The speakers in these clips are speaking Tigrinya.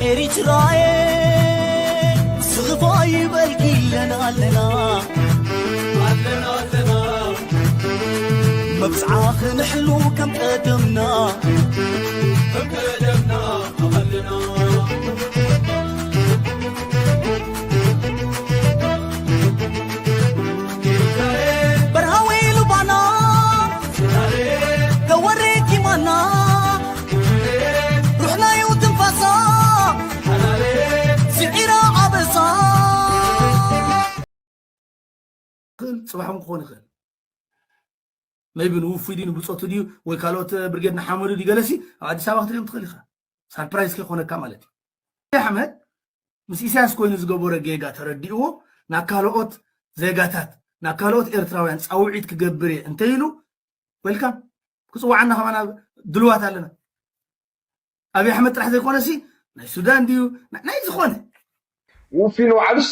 ኤሪትራየ ስኽፋ ይበልኪ ኣለና ኣለና ኣለና ኣለና መብጽዓ ክንሕሉ ከም ቀደምና ከም ቀደምና ኣለና በርሃዊ ሉባና ተወሬኪ ማና ሩሕናዩ ትንፋሳ ስዒራ ኣበሳ ይኽእል፣ ጽባሕ እውን ክኾን ይኽእል። መይቢ ንውፉይ ድዩ ንብጾቱ ድዩ ወይ ካልኦት ብርጌድ ንሓመዱ ድዩ ገለሲ ኣብ ኣዲስ ኣበባ ክትሪኦም ትኽእል ኢኻ። ሳርፕራይዝ ከይኮነካ ማለት እዩ። ኣብይ ኣሕመድ ምስ ኢሳያስ ኮይኑ ዝገበሮ ጌጋ ተረዲእዎ ናብ ካልኦት ዜጋታት ናብ ካልኦት ኤርትራውያን ጻውዒት ክገብር እየ እንተኢሉ ዌልካም ክጽዋዓና ከማና ድልዋት ኣለና። ኣብይ ኣሕመድ ጥራሕ ዘይኮነሲ ናይ ሱዳን ድዩ ናይ ዝኾነ ውፊ ንባዕሉስ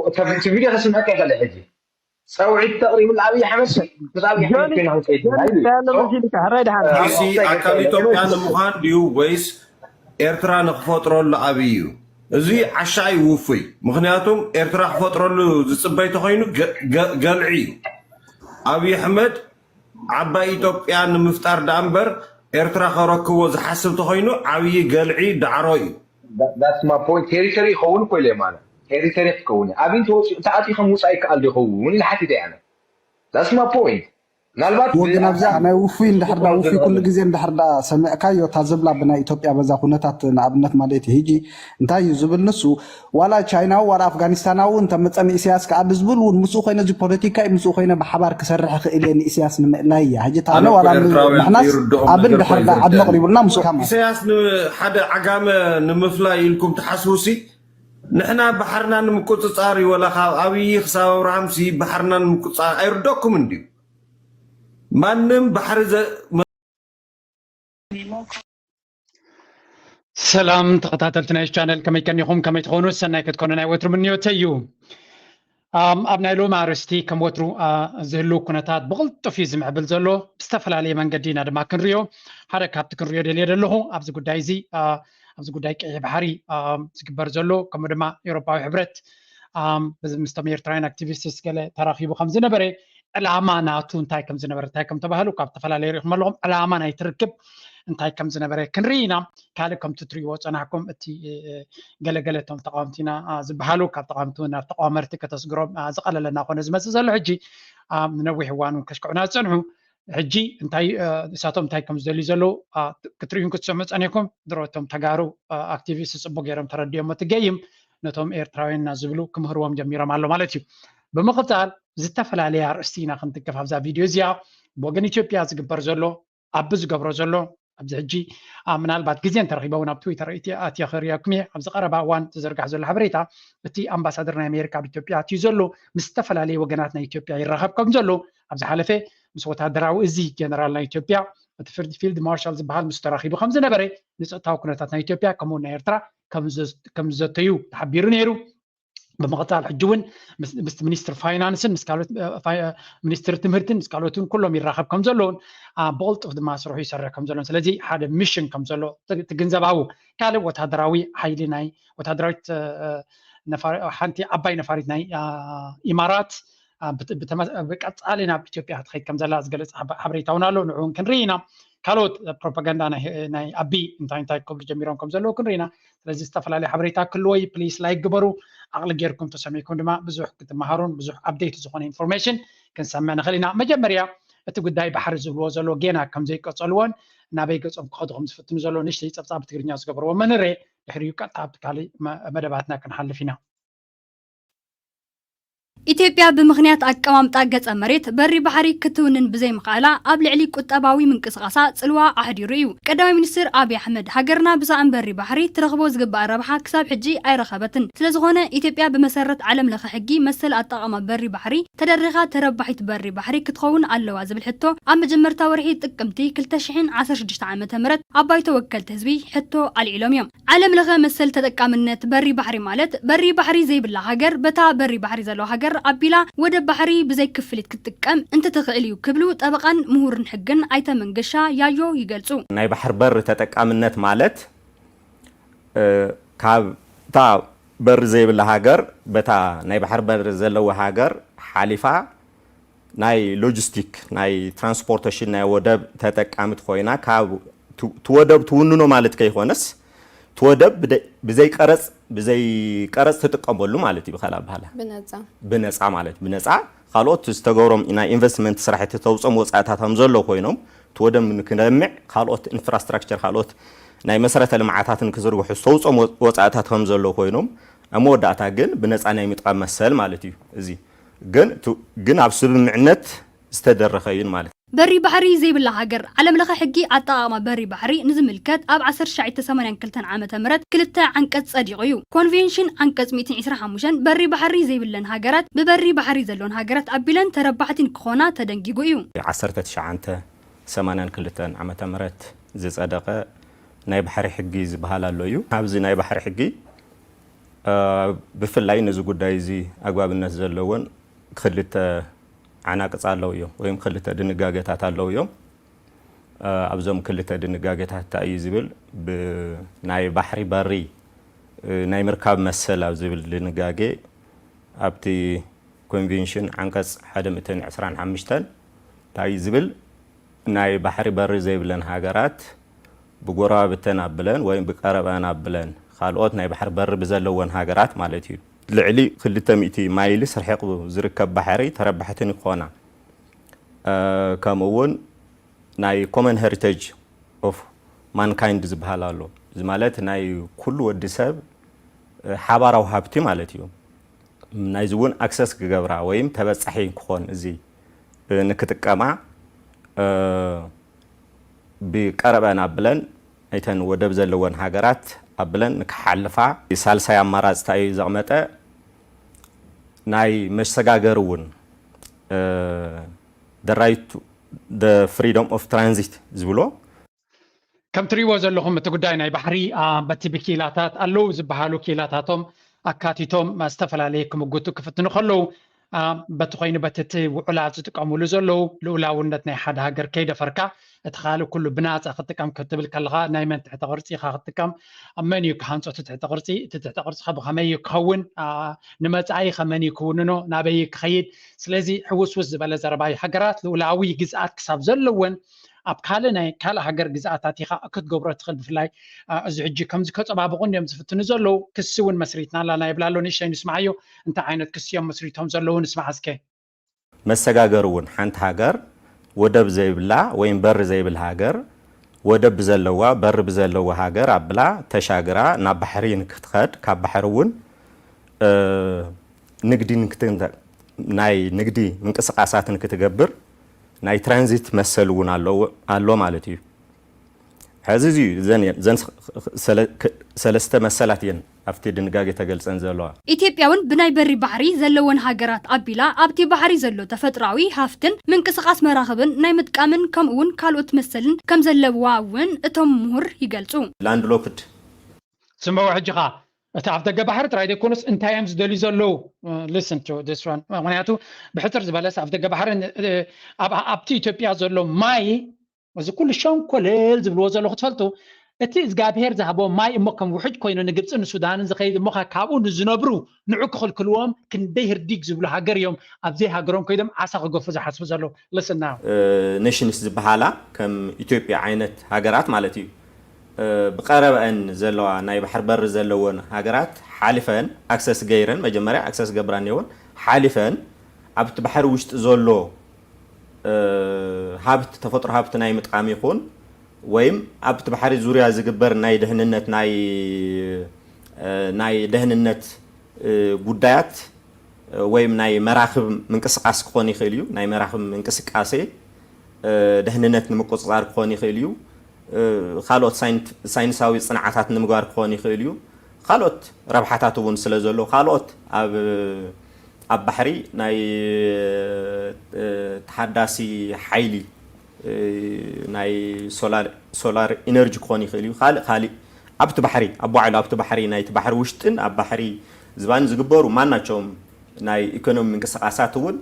እቲ ቪድዮ ከስምዐካ ይኽእል ሕጂ ፃውዒት ተቕሪቡ ንኣብይ ኣሕመድ ሰብ ክሳብ ኣሕመድ ኮይና ክንከይድ ኢና ኢሉ እዩ። እንታይ ኣሎ መሲልካ ሕራይ ድሓን ሩሲ ኣካል ኢትዮጵያ ንምዃን ድዩ ወይስ ኤርትራ ንክፈጥረሉ ኣብይ እዩ? እዚ ዓሻ እዩ ውፉይ። ምኽንያቱም ኤርትራ ክፈጥረሉ ዝፅበይ ተኾይኑ ገ- ገ- ገልዒ እዩ። ኣብይ ኣሕመድ ዓባይ ኢትዮጵያ ንምፍጣር ደኣ እምበር ኤርትራ ከረክቦ ዝሓስብ ተኾይኑ ዓብዪ ገልዒ ዳዕሮ እዩ። That's my point. ቴሪቶሪ ይኸውን እኮ ኢለ ማለት ቴሪቶሪ ክትከውን ኣብይ እንተወፂኡ ተኣትዩ ከም ውፃእ ይከኣል ዶ ይኸውን ኢለ ሓቲተ ኣነ። That's my point. ምናልባት ወግን ኣብዚኣ ናይ ውፉይ እንድሕር ዳ ውፉይ ኩሉ ግዜ እንድሕር ዳ ሰሚዕካዮ እታ ዝብላ ብናይ ኢትዮጵያ በዛ ኩነታት ንኣብነት ማለት እዩ ሕጂ እንታይ እዩ ዝብል ንሱ ዋላ ቻይናዊ ዋላ ኣፍጋኒስታናዊ እንተመፀ ንኢሳያስ ክኣሊ ዝብል እውን ምስኡ ኮይነ እዚ ፖለቲካ እዩ ምስኡ ኮይነ ብሓባር ክሰርሕ ክእል እየ ንኢሳያስ ንምእላይ እያ ሕጂ እታ ኣነ ኣነ እኮ ዋላ ን- ኤርትራውያን ንሕናስ ይርድኦም ኣብ ነገር እንድሕር እኮ ዳ ዓድሚ ይርድኦም። ኣቕሪቡልና ምስኡ ከማን ኢሳያስ ንሓደ ዓጋመ ንምፍላይ ኢልኩም ትሓስቡ ሲ ንሕና ባሕርና ንምቁፅፃር እዩ ወላ ካብ ኣብይ ክሳብ ኣብርሃም ሲ ባሕርና ንምቁፅፃር ኣይርደኩም እንድዩ ማንም ባሕሪ ዘ- ሰላም ተኸታተልቲ ናይ ቻነል ከመይ ከኒኹም ከመይ ትኾኑ ሰናይ ክትኮኑ ናይ ወትሩ ምንዮተይ እዩ ኣም፣ ኣብ ናይ ሎሚ ኣርእስቲ ከም ወትሩ አ፣ ዝህልው ኩነታት ብቕልጡፍ እዩ ዝምዕብል ዘሎ ብዝተፈላለየ መንገዲ ኢና ድማ ክንሪኦ ሓደ ካብቲ ክንሪኦ ደልየ ዘለኹ ኣብዚ ጉዳይ እዚ አ፣ ኣብዚ ጉዳይ ቀይሕ ባሕሪ ኣም፣ ዝግበር ዘሎ ከምኡ ድማ ኤውሮፓዊ ሕብረት ኣም፣ ምስቶም ኤርትራውያን ኣክቲቪስትስ ገለ ተራኺቡ ከም ዝነበረ ዕላማ ናቱ እንታይ ከም ዝነበረ እንታይ ከም ተባህሉ ካብ ዝተፈላለዩ ሪኹም ኣለኹም ዕላማ ናይ ትርክብ እንታይ ከም ዝነበረ ክንርኢ ኢና ካልእ ከምቲ ትሪእዎ ፀናሕኩም እቲ ገለገለ እቶም ተቃወምቲ ኢና ዝበሃሉ ካብ ተቃወምቲ ናብ ተቃወመርቲ ከተስግሮም ዝቀለለ እናኮነ ዝመፅእ ዘሎ ሕጂ ንነዊሕ እዋን እውን ከሽክዑና ዝፀንሑ ሕጂ እንታይ እሳቶም እንታይ ከም ዝደልዩ ዘለዉ ክትርእዩን ክትሰምዑ ፀኒሕኩም ድሮ እቶም ተጋሩ ኣክቲቪስት ፅቡቅ ገይሮም ተረዲኦሞ እቲ ገይም ነቶም ኤርትራውያን ኢና ዝብሉ ክምህርዎም ጀሚሮም ኣሎ ማለት እዩ ብምቅፃል ዝተፈላለየ ኣርእስቲ ኢና ክንትንክፍ ኣብዛ ቪድዮ እዚኣ ብወገን ኢትዮጵያ ዝግበር ዘሎ ኣቢ ዝገብሮ ዘሎ ኣብዚ ሕጂ ምናልባት ግዜ እንተረኪበ እውን ኣብ ትዊተር ኣትየ ክርእየኩም እየ ኣብዚ ቀረባ እዋን ዝዝርጋሕ ዘሎ ሓበሬታ እቲ ኣምባሳደር ናይ ኣሜሪካ ኣብ ኢትዮጵያ ኣትዩ ዘሎ ምስ ዝተፈላለዩ ወገናት ናይ ኢትዮጵያ ይራኸብ ከም ዘሎ ኣብ ዝሓለፈ ምስ ወታደራዊ እዚ ጀነራል ናይ ኢትዮጵያ እቲ ፊልድ ማርሻል ዝበሃል ምስ ተራኺቡ ከም ዝነበረ ንፀጥታዊ ኩነታት ናይ ኢትዮጵያ ከምኡ ናይ ኤርትራ ከም ዝዘተዩ ተሓቢሩ ነይሩ ብምቕፃል ሕጂ እውን ምስቲ ሚኒስትር ፋይናንስን ምስ ካልኦት ሚኒስትር ትምህርትን ምስ ካልኦትን ኩሎም ይራኸብ ከም ዘለውን ብቕልጡፍ ድማ ስርሑ ይሰርሕ ከም ዘለውን ስለዚ ሓደ ሚሽን ከም ዘሎ ትግንዘባቡ ካልእ ወታደራዊ ሓይሊ ናይ ወታደራዊት ሓንቲ ዓባይ ነፋሪት ናይ ኢማራት ብቀፃሊ ናብ ኢትዮጵያ ክትኸይድ ከም ዘላ ዝገለፅ ሓበሬታ እውን ኣሎ ንዑ እውን ክንርኢ ኢና ካልኦት ፕሮፓጋንዳ ናይ ኣቢ እንታይ እንታይ ክብሉ ጀሚሮም ከም ዘለዉ ክንርኢ ኢና ስለዚ ዝተፈላለዩ ሓበሬታ ክህልዎ እዩ ፕሊስ ላይክ ግበሩ ዓቕሊ ጌርኩም ተሰሚዕኩም ድማ ብዙሕ ክትመሃሩን ብዙሕ ኣፕዴት ዝኾነ ኢንፎርሜሽን ክንሰምዕ ንኽእል ኢና መጀመርያ እቲ ጉዳይ ባሕሪ ዝብልዎ ዘሎ ጌና ከም ዘይቀፀልዎን ናበይ ገፆም ክኸዱ ከም ዝፍትኑ ዘሎ ንሽተይ ፀብፃብ ትግርኛ ዝገበርዎ መንሬ ድሕሪኡ ቀጥታ ኣብቲ ካልእ መደባትና ክንሓልፍ ኢና ኢትዮጵያ ብምኽንያት ኣቀማምጣ ገፀ መሬት በሪ ባሕሪ ክትውንን ብዘይምኽኣላ ኣብ ልዕሊ ቁጠባዊ ምንቅስቓሳ ፅልዋ ኣሕዲሩ እዩ። ቀዳማይ ሚኒስትር ኣብይ ኣሕመድ ሃገርና ብሳእን በሪ ባሕሪ ትረኽቦ ዝግባእ ረብሓ ክሳብ ሕጂ ኣይረኸበትን። ስለዝኾነ ኢትዮጵያ ብመሰረት ዓለም ለኸ ሕጊ መሰል ኣጠቓቕማ በሪ ባሕሪ ተደሪኻ ተረባሒት በሪ ባሕሪ ክትኸውን ኣለዋ ዝብል ሕቶ ኣብ መጀመርታ ወርሒ ጥቅምቲ ክልተ ሽሕን ዓሰርተ ሽዱሽተ ዓመተ ምህረት ኣብ ባይቶ ወከልቲ ህዝቢ ሕቶ ኣልዒሎም እዮም። ዓለም ለኸ መሰል ተጠቃምነት በሪ ባሕሪ ማለት በሪ ባሕሪ ዘይብላ ሃገር በታ በሪ ባሕሪ ዘለዋ ሃገር ኣቢላ ወደብ ባሕሪ ብዘይ ክፍሊት ክትጥቀም እንትትኽእል እዩ ክብሉ ጠበቓን ምሁርን ሕግን ኣይተ መንገሻ ያዮ ይገልፁ። ናይ ባሕር በር ተጠቃምነት ማለት ካብ እታ በሪ ዘይብላ ሃገር፣ በታ ናይ ባሕሪ በሪ ዘለዋ ሃገር ሓሊፋ ናይ ሎጂስቲክ፣ ናይ ትራንስፖርቴሽን ናይ ወደብ ተጠቃሚት ኮይና፣ ካብ እቲ ወደብ ትውንኖ ማለት ከይኮነስ፣ እቲ ወደብ ብዘይ ቀረፅ፣ ብዘይ ቀረፅ ትጥቀመሉ ማለት እዩ። ብካል ኣባህላ ብነፃ ብነፃ ማለት ብነፃ ካልኦት ዝተገብሮም ናይ ኢንቨስትመንት ስራሕቲ ተውፅኦም ወፃእታት ከም ዘሎ ኮይኖም፣ እቲ ወደብ ንክለምዕ ካልኦት ኢንፍራስትራክቸር፣ ካልኦት ናይ መሰረተ ልምዓታት ንክዝርግሑ ዝተውፅኦም ወፃእታት ከም ዘሎ ኮይኖም፣ ኣብ መወዳእታ ግን ብነፃ ናይ ምጥቃም መሰል ማለት እዩ። እዚ ግን ግን ኣብ ስምምዕነት ዝተደረኸ እዩን ማለት። በሪ ባሕሪ ዘይብላ ሃገር። ዓለም ለኸ ሕጊ ኣጠቓቕማ በሪ ባሕሪ ንዝምልከት ኣብ ዓሰርተ ትሽዓተ ሰማንያን ክልተን ዓመተ ምህረት ክልተ ዓንቀፅ ጸዲቑ እዩ። ኮንቬንሽን ዓንቀፅ ሚእትን ዕስራን ሓሙሽተን በሪ ባሕሪ ዘይብለን ሃገራት ብበሪ ባሕሪ ዘለውን ሃገራት ኣቢለን ተረባሕቲ ንክኾና ተደንጊጉ እዩ። ዓሰርተ ትሽዓተ ሰማንያን ክልተን ዓመተ ምህረት ዝጸደቐ ናይ ባሕሪ ሕጊ ዝበሃል ኣሎ እዩ። ኣብዚ ናይ ባሕሪ ሕጊ ብፍላይ ነዚ ጉዳይ እዚ ኣግባብነት ዘለዎን ክልተ ዓናቅጽ ኣለውዮ ወይም ክልተ ድንጋገታት ኣለውዮም። ኣብዞም ክልተ ድንጋገታት እንታይ እዩ ዝብል? ብናይ ባሕሪ በሪ ናይ ምርካብ መሰል ኣብ ዝብል ድንጋጌ ኣብቲ ኮንቬንሽን ዓንቀጽ ሓደ ሚእትን ዕስራን ሓሙሽተን እንታይ እዩ ዝብል? ናይ ባሕሪ በሪ ዘይብለን ሃገራት ብጎረባብተን ኣብለን ወይም ብቀረበአን ኣብለን ካልኦት ናይ ባሕሪ በሪ ብዘለወን ሃገራት ማለት እዩ። ልዕሊ ክልተ ሚእቲ ማይልስ ርሒቑ ዝርከብ ባሕሪ ተረባሕቲ ንክኾና፣ ከምኡ እውን ናይ ኮመን ሄሪቴጅ ኦፍ ማንካይንድ ዝበሃል ኣሎ። እዚ ማለት ናይ ኩሉ ወዲ ሰብ ሓባራዊ ሃብቲ ማለት እዩ። ናይዚ እውን ኣክሰስ ክገብራ ወይም ተበፃሒ ክኾን እዚ ንክጥቀማ ብቀረበን ኣብለን ናይተን ወደብ ዘለወን ሃገራት ኣብለን ንክሓልፋ። ሳልሳይ ኣማራፂ እንታይ እዩ ዘቕመጠ? ናይ መሰጋገሪ እውን the right, the freedom of transit ዝብሎ። ከም ትሪእዎ ዘለኹም እቲ ጉዳይ ናይ ባሕሪ በቲ ብኪላታት ኣለዉ ዝበሃሉ ኪላታቶም ኣካቲቶም ዝተፈላለየ ክምጉቱ ክፍትኑ ከለዉ በቲ ኮይኑ በቲ እቲ ውዕላት ዝጥቀምሉ ዘለዉ ልኡላውነት ናይ ሓደ ሃገር ከይደፈርካ እቲ ካልእ ኩሉ ብናፃ ክትጥቀም ክትብል ከለኻ ናይ መን ትሕተ ቅርፂ ኢኻ ክትጥቀም፣ መን እዩ ክሃንፆ እቲ ትሕተ ቅርፂ፣ እቲ ትሕተ ቅርፂ ከ ብኸመይ እዩ ክኸውን፣ ንመፃኢ ከ መን እዩ ክውንኖ፣ ናበይ እዩ ክኸይድ? ስለዚ ሕውስውስ ዝበለ ዘረባ እዩ። ሃገራት ልኡላዊ ግዝኣት ክሳብ ዘለወን ኣብ ካልእ ናይ ካልእ ሃገር ግዝኣታት ኢኻ ክትገብሮ ትኽእል። ብፍላይ እዚ ሕጂ ከምዚ ከፀባብቑ እንዲዮም ዝፍትኑ ዘለዉ። ክሲ እውን መስሪትና ኣላና ይብላ ኣሎ። ንእሽተይ ንስማዓዮ እንታይ ዓይነት ክሲ እዮም መስሪቶም ዘለዉ ንስማዓ እስከ። መሰጋገሪ እውን ሓንቲ ሃገር ወደብ ዘይብላ ወይም በሪ ዘይብላ ሃገር ወደብ ብዘለዋ በሪ ብዘለዋ ሃገር ኣብላ ተሻግራ ናብ ባሕሪ ንክትኸድ ካብ ባሕሪ እውን ንግዲ ናይ ንግዲ ምንቅስቃሳት ንክትገብር ናይ ትራንዚት መሰል እውን ኣሎ ማለት እዩ። ሕዚ እዚ እዘን እየን እዘን ሰለስተ መሰላት እየን ኣብቲ ድንጋጌ ተገልጸን ዘለዋ። ኢትዮጵያ እውን ብናይ በሪ ባሕሪ ዘለወን ሃገራት ኣቢላ ኣብቲ ባሕሪ ዘሎ ተፈጥሮኣዊ ሃፍትን ምንቅስቃስ መራኽብን ናይ ምጥቃምን ከምኡ እውን ካልኦት መሰልን ከም ዘለዋ እውን እቶም ምሁር ይገልጹ። ላንድ ሎክድ ስምዑ ሕጂ ኸ እቲ ኣፍ ደገ ባሕሪ ጥራይ ዘይኮኑስ እንታይ እዮም ዝደልዩ ዘለዉ? Listen to this one። ምክንያቱ ብሕፅር ዝበለስ ኣፍ ደገ ባሕሪ ኣብቲ ኢትዮጵያ ዘሎ ማይ እዚ ኩሉ ሸንኮለል ዝብልዎ ዘለኹ ትፈልጡ እቲ እግዚኣብሄር ዝሃቦ ማይ እሞ ከም ውሕጅ ኮይኑ ንግብፅን ንሱዳንን ዝኸይድ እሞ ካብኡ ንዝነብሩ ንዑ ክኽልክልዎም ክንደይ ህርዲግ ዝብሉ ሃገር እዮም ኣብዘይ ሃገሮም ኮይዶም ዓሳ ክገፉ ዝሓስቡ ዘለዉ። Listen now። ኔሽንስ ዝበሃላ ከም ኢትዮጵያ ዓይነት ሃገራት ማለት እዩ ብቐረበአን ዘለዋ ናይ ባሕሪ በሪ ዘለወን ሃገራት ሓሊፈን ኣክሰስ ገይረን መጀመርያ ኣክሰስ ገብራ እኒአወን ሓሊፈን ኣብቲ ባሕሪ ውሽጢ ዘሎ ሃብቲ ተፈጥሮ ሃብቲ ናይ ምጥቃም ይኹን ወይም ኣብቲ ባሕሪ ዙርያ ዝግበር ናይ ደህንነት ናይ ናይ ደህንነት ጉዳያት ወይም ናይ መራኽብ ምንቅስቃስ ክኾን ይኽእል እዩ። ናይ መራኽብ ምንቅስቃሴ ደህንነት ንምቁፅፃር ክኾን ይኽእል እዩ። ካልኦት ሳይንሳዊ ፅንዓታት ንምግባር ክኾን ይኽእል እዩ። ካልኦት ረብሓታት እውን ስለ ዘሎ ካልኦት ኣብ ኣብ ባሕሪ ናይ ተሓዳሲ ሓይሊ ናይ ሶላር ኢነርጂ ክኾን ይኽእል እዩ። ካልእ ካልእ ኣብቲ ባሕሪ ኣብ ባዕሉ ኣብቲ ባሕሪ ናይቲ ባሕሪ ውሽጥን ኣብ ባሕሪ ዝባን ዝግበሩ ማናቸውም ናይ ኢኮኖሚ ምንቅስቃሳት እውን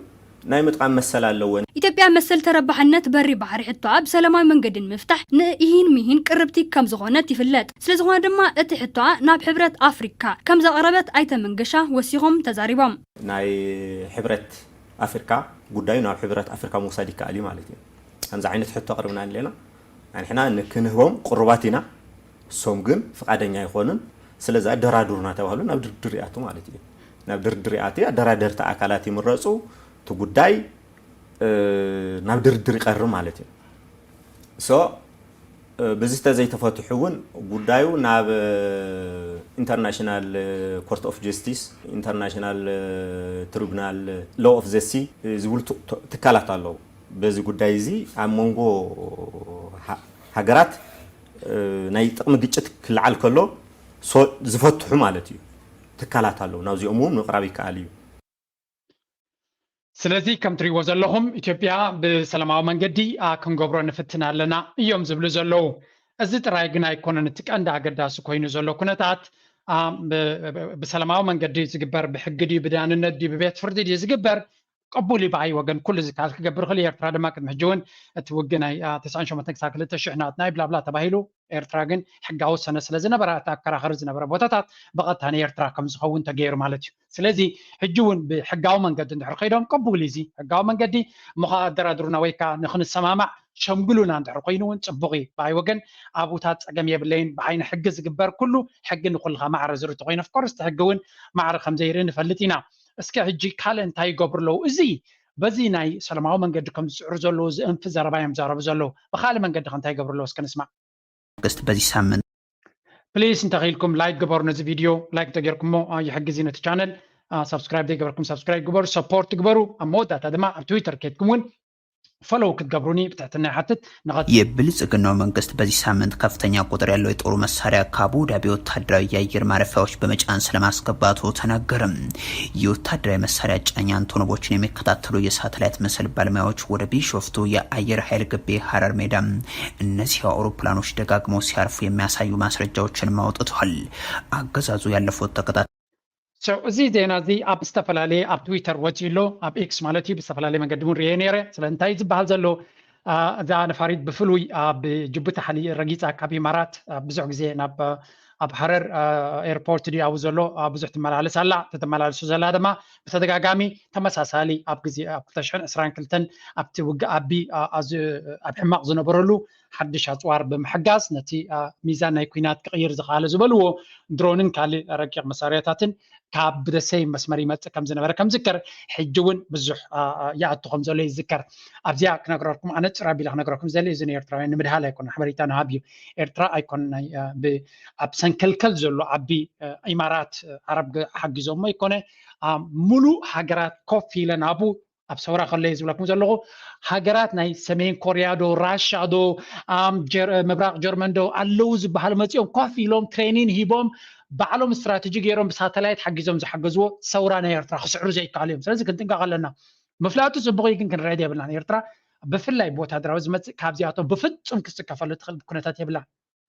ናይ ምጥቃም መሰል ኣለወን። ኢትዮጵያ መሰል ተረባሕነት በሪ ባሕሪ ሕቶኣ ብሰላማዊ መንገዲ ንምፍታሕ ንኢሂን ሚሂን ቅርብቲ ከም ዝኾነት ይፍለጥ። ስለ ዝኾነ ድማ እቲ ሕቶኣ ናብ ሕብረት ኣፍሪካ ከም ዘቕረበት ኣይተ መንገሻ ወሲኾም ተዛሪቦም። ናይ ሕብረት ኣፍሪካ ጉዳዩ ናብ ሕብረት ኣፍሪካ ምውሳድ ይከኣል እዩ ማለት እዩ። ከምዚ ዓይነት ሕቶ ኣቕርብና ኣለና። ንሕና ንክንህቦም ቅሩባት ኢና፣ እሶም ግን ፍቃደኛ ኣይኮኑን። ስለዚ ኣደራድሩና ተባህሉ ናብ ድርድር ይኣቱ ማለት እዩ። ናብ ድርድር ይኣቱ፣ ኣደራደርቲ ኣካላት ይምረፁ፣ እቲ ጉዳይ ናብ ድርድር ይቀርብ ማለት እዩ። ሶ ብዚ ተዘይተፈትሑ እውን ጉዳዩ ናብ ኢንተርናሽናል ኮርት ኦፍ ጀስቲስ፣ ኢንተርናሽናል ትሪቡናል፣ ሎ ኦፍ ዘ ሲ ዝብሉ ትካላት ኣለዉ። በዚ ጉዳይ እዚ ኣብ መንጎ ሃገራት ናይ ጥቕሚ ግጭት ክለዓል ከሎ ዝፈትሑ ማለት እዩ ትካላት ኣለዉ። ናብዚኦም እውን ምቕራብ ይከኣል እዩ። ስለዚ ከም ትሪእዎ ዘለኹም ኢትዮጵያ ብሰላማዊ መንገዲ ክንገብሮ ንፍትን ኣለና እዮም ዝብሉ ዘለዉ። እዚ ጥራይ ግን ኣይኮነን እቲ ቀንዲ ኣገዳሲ ኮይኑ ዘሎ ኩነታት። ብሰላማዊ መንገዲ ዝግበር ብሕጊ ድዩ ብዳንነት ድዩ ብቤት ፍርዲ ድዩ ዝግበር ቅቡል እዩ ብኣይ ወገን ኩሉ ዝከኣል ክገብር ክእል። ኤርትራ ድማ ቅድሚ ሕጂ እውን እቲ ውግእ ናይ ተስዓን ሸሞንተን ክሳብ ክልተ ሽሕ ናትና እዩ ብላብላ ተባሂሉ ኤርትራ ግን ሕጋዊ ሰነ ስለ ዝነበራ እቲ ኣከራኸሪ ዝነበረ ቦታታት ብቐጥታ ንኤርትራ ከም ዝኸውን ተገይሩ ማለት እዩ። ስለዚ ሕጂ እውን ብሕጋዊ መንገዲ እንድሕር ከይዶም ቅቡል እዩ። እዚ ሕጋዊ መንገዲ እሞ ከዓ ኣደራድሩና ወይ ከዓ ንክንሰማማዕ ሸምግሉና እንድሕር ኮይኑ እውን ፅቡቅ እዩ ብኣይ ወገን። ኣብኡታት ፀገም የብለይን። ብዓይኒ ሕጊ ዝግበር ኩሉ ሕጊ ንኩልካ ማዕረ ዝርቱ ኮይኑ ኦፍኮርስ እቲ ሕጊ እውን ማዕረ ከም ዘይርኢ ንፈልጥ ኢና። እስከ ሕጂ ካልእ እንታይ ይገብሩ ኣለዉ? እዚ በዚ ናይ ሰላማዊ መንገዲ ከም ዝፅዕሩ ዘለዉ ዝእንፊ ዘረባ እዮም ዛረቡ ዘለዉ። ብካልእ መንገዲ ከ እንታይ ይገብሩ ኣለዉ? እስከ ንስማዕ። መንግስት በዚህ ሳምንት ፕሊስ እንተኽኢልኩም ላይክ ግበሩ ነዚ ቪድዮ። ላይክ እንተጌርኩሞ ይሕግዝ እዩ ነቲ ቻነል። ሳብስክራይብ ዘይገበርኩም ሳብስክራይብ ግበሩ፣ ሰፖርት ግበሩ። ኣብ መወዳእታ ድማ ኣብ ትዊተር ኬድኩም እውን ፎሎው ክትገብሩኒ ብትሕትና ይሓትት። ንቐ የብልጽግናው መንግስት በዚህ ሳምንት ከፍተኛ ቁጥር ያለው የጦር መሳሪያ ከአቡ ዳቢ ወታደራዊ የአየር ማረፊያዎች በመጫን ስለማስገባቱ ተናገረም። የወታደራዊ መሳሪያ ጫኝ አንቶኖቮችን የሚከታተሉ የሳተላይት ምስል ባለሙያዎች ወደ ቢሾፍቱ የአየር ኃይል ግቢ ሐረር ሜዳ እነዚህ አውሮፕላኖች ደጋግመው ሲያርፉ የሚያሳዩ ማስረጃዎችንም አውጥተዋል። አገዛዙ ያለፉት ተከታታይ So እዚ ዜና እዚ ኣብ ዝተፈላለየ ኣብ ትዊተር ወፂኡ ኣሎ፣ ኣብ ኤክስ ማለት እዩ። ብዝተፈላለየ መንገዲ እውን ርኤ ነይረ። ስለ እንታይ ዝበሃል ዘሎ እዛ ነፋሪት ብፍሉይ ኣብ ጅቡቲ ሓሊ ረጊፃ ካብ ኢማራት ብዙሕ ግዜ ናብ ኣብ ሃረር ኤርፖርት ድዩ ኣብኡ ዘሎ ብዙሕ ትመላለስ ኣላ። ተተመላልሱ ዘላ ድማ ብተደጋጋሚ ተመሳሳሊ ኣብ ግዜ ኣብ ክልተ ሽሕን ዕስራን ክልተን ኣብቲ ውግእ ኣቢ ኣዝ ኣብ ሕማቕ ዝነበረሉ ሓድሽ ኣፅዋር ብምሕጋዝ ነቲ ሚዛን ናይ ኲናት ክቕይር ዝኸኣለ ዝበልዎ ድሮንን ካልእ ረቂቕ መሳርያታትን ካብ ብደሰይ መስመር ይመፅእ ከም ዝነበረ ከም ዝከር ሕጂ እውን ብዙሕ ይኣቱ ከም ዘሎ ይዝከር። ኣብዚኣ ክነግረኩም ኣነፅር ኣቢለ ክነግረኩም ዘለ እዚ ንኤርትራውያን ንምድሃል ኣይኮነ ሓበሬታ ንሃብ እዩ። ኤርትራ ኣይኮነ ኣብ ሰንከልከል ዘሎ ዓቢ ኢማራት ዓረብ ሓጊዞሞ ይኮነ ሙሉእ ሃገራት ኮፍ ኢለን ኣብኡ ኣብ ሰውራ ከለየ ዝብለኩም ዘለኹ ሃገራት ናይ ሰሜን ኮርያ ዶ ራሻ ዶ ምብራቅ ጀርመን ዶ ኣለዉ ዝበሃሉ መፂኦም ኮፍ ኢሎም ትሬኒን ሂቦም ባዕሎም ስትራቴጂ ገይሮም ብሳተላይት ሓጊዞም ዝሓገዝዎ ሰውራ ናይ ኤርትራ ክስዕሩ ዘይከኣሉ እዮም። ስለዚ ክንጥንቀቕ ኣለና። ምፍላጡ ፅቡቅ እዩ፣ ግን ክንረድ የብልናን። ኤርትራ ብፍላይ ብወታደራዊ ዝመፅእ ካብዚኣቶም ብፍፁም ክትስከፈሉ ትኽእል ኩነታት የብላ።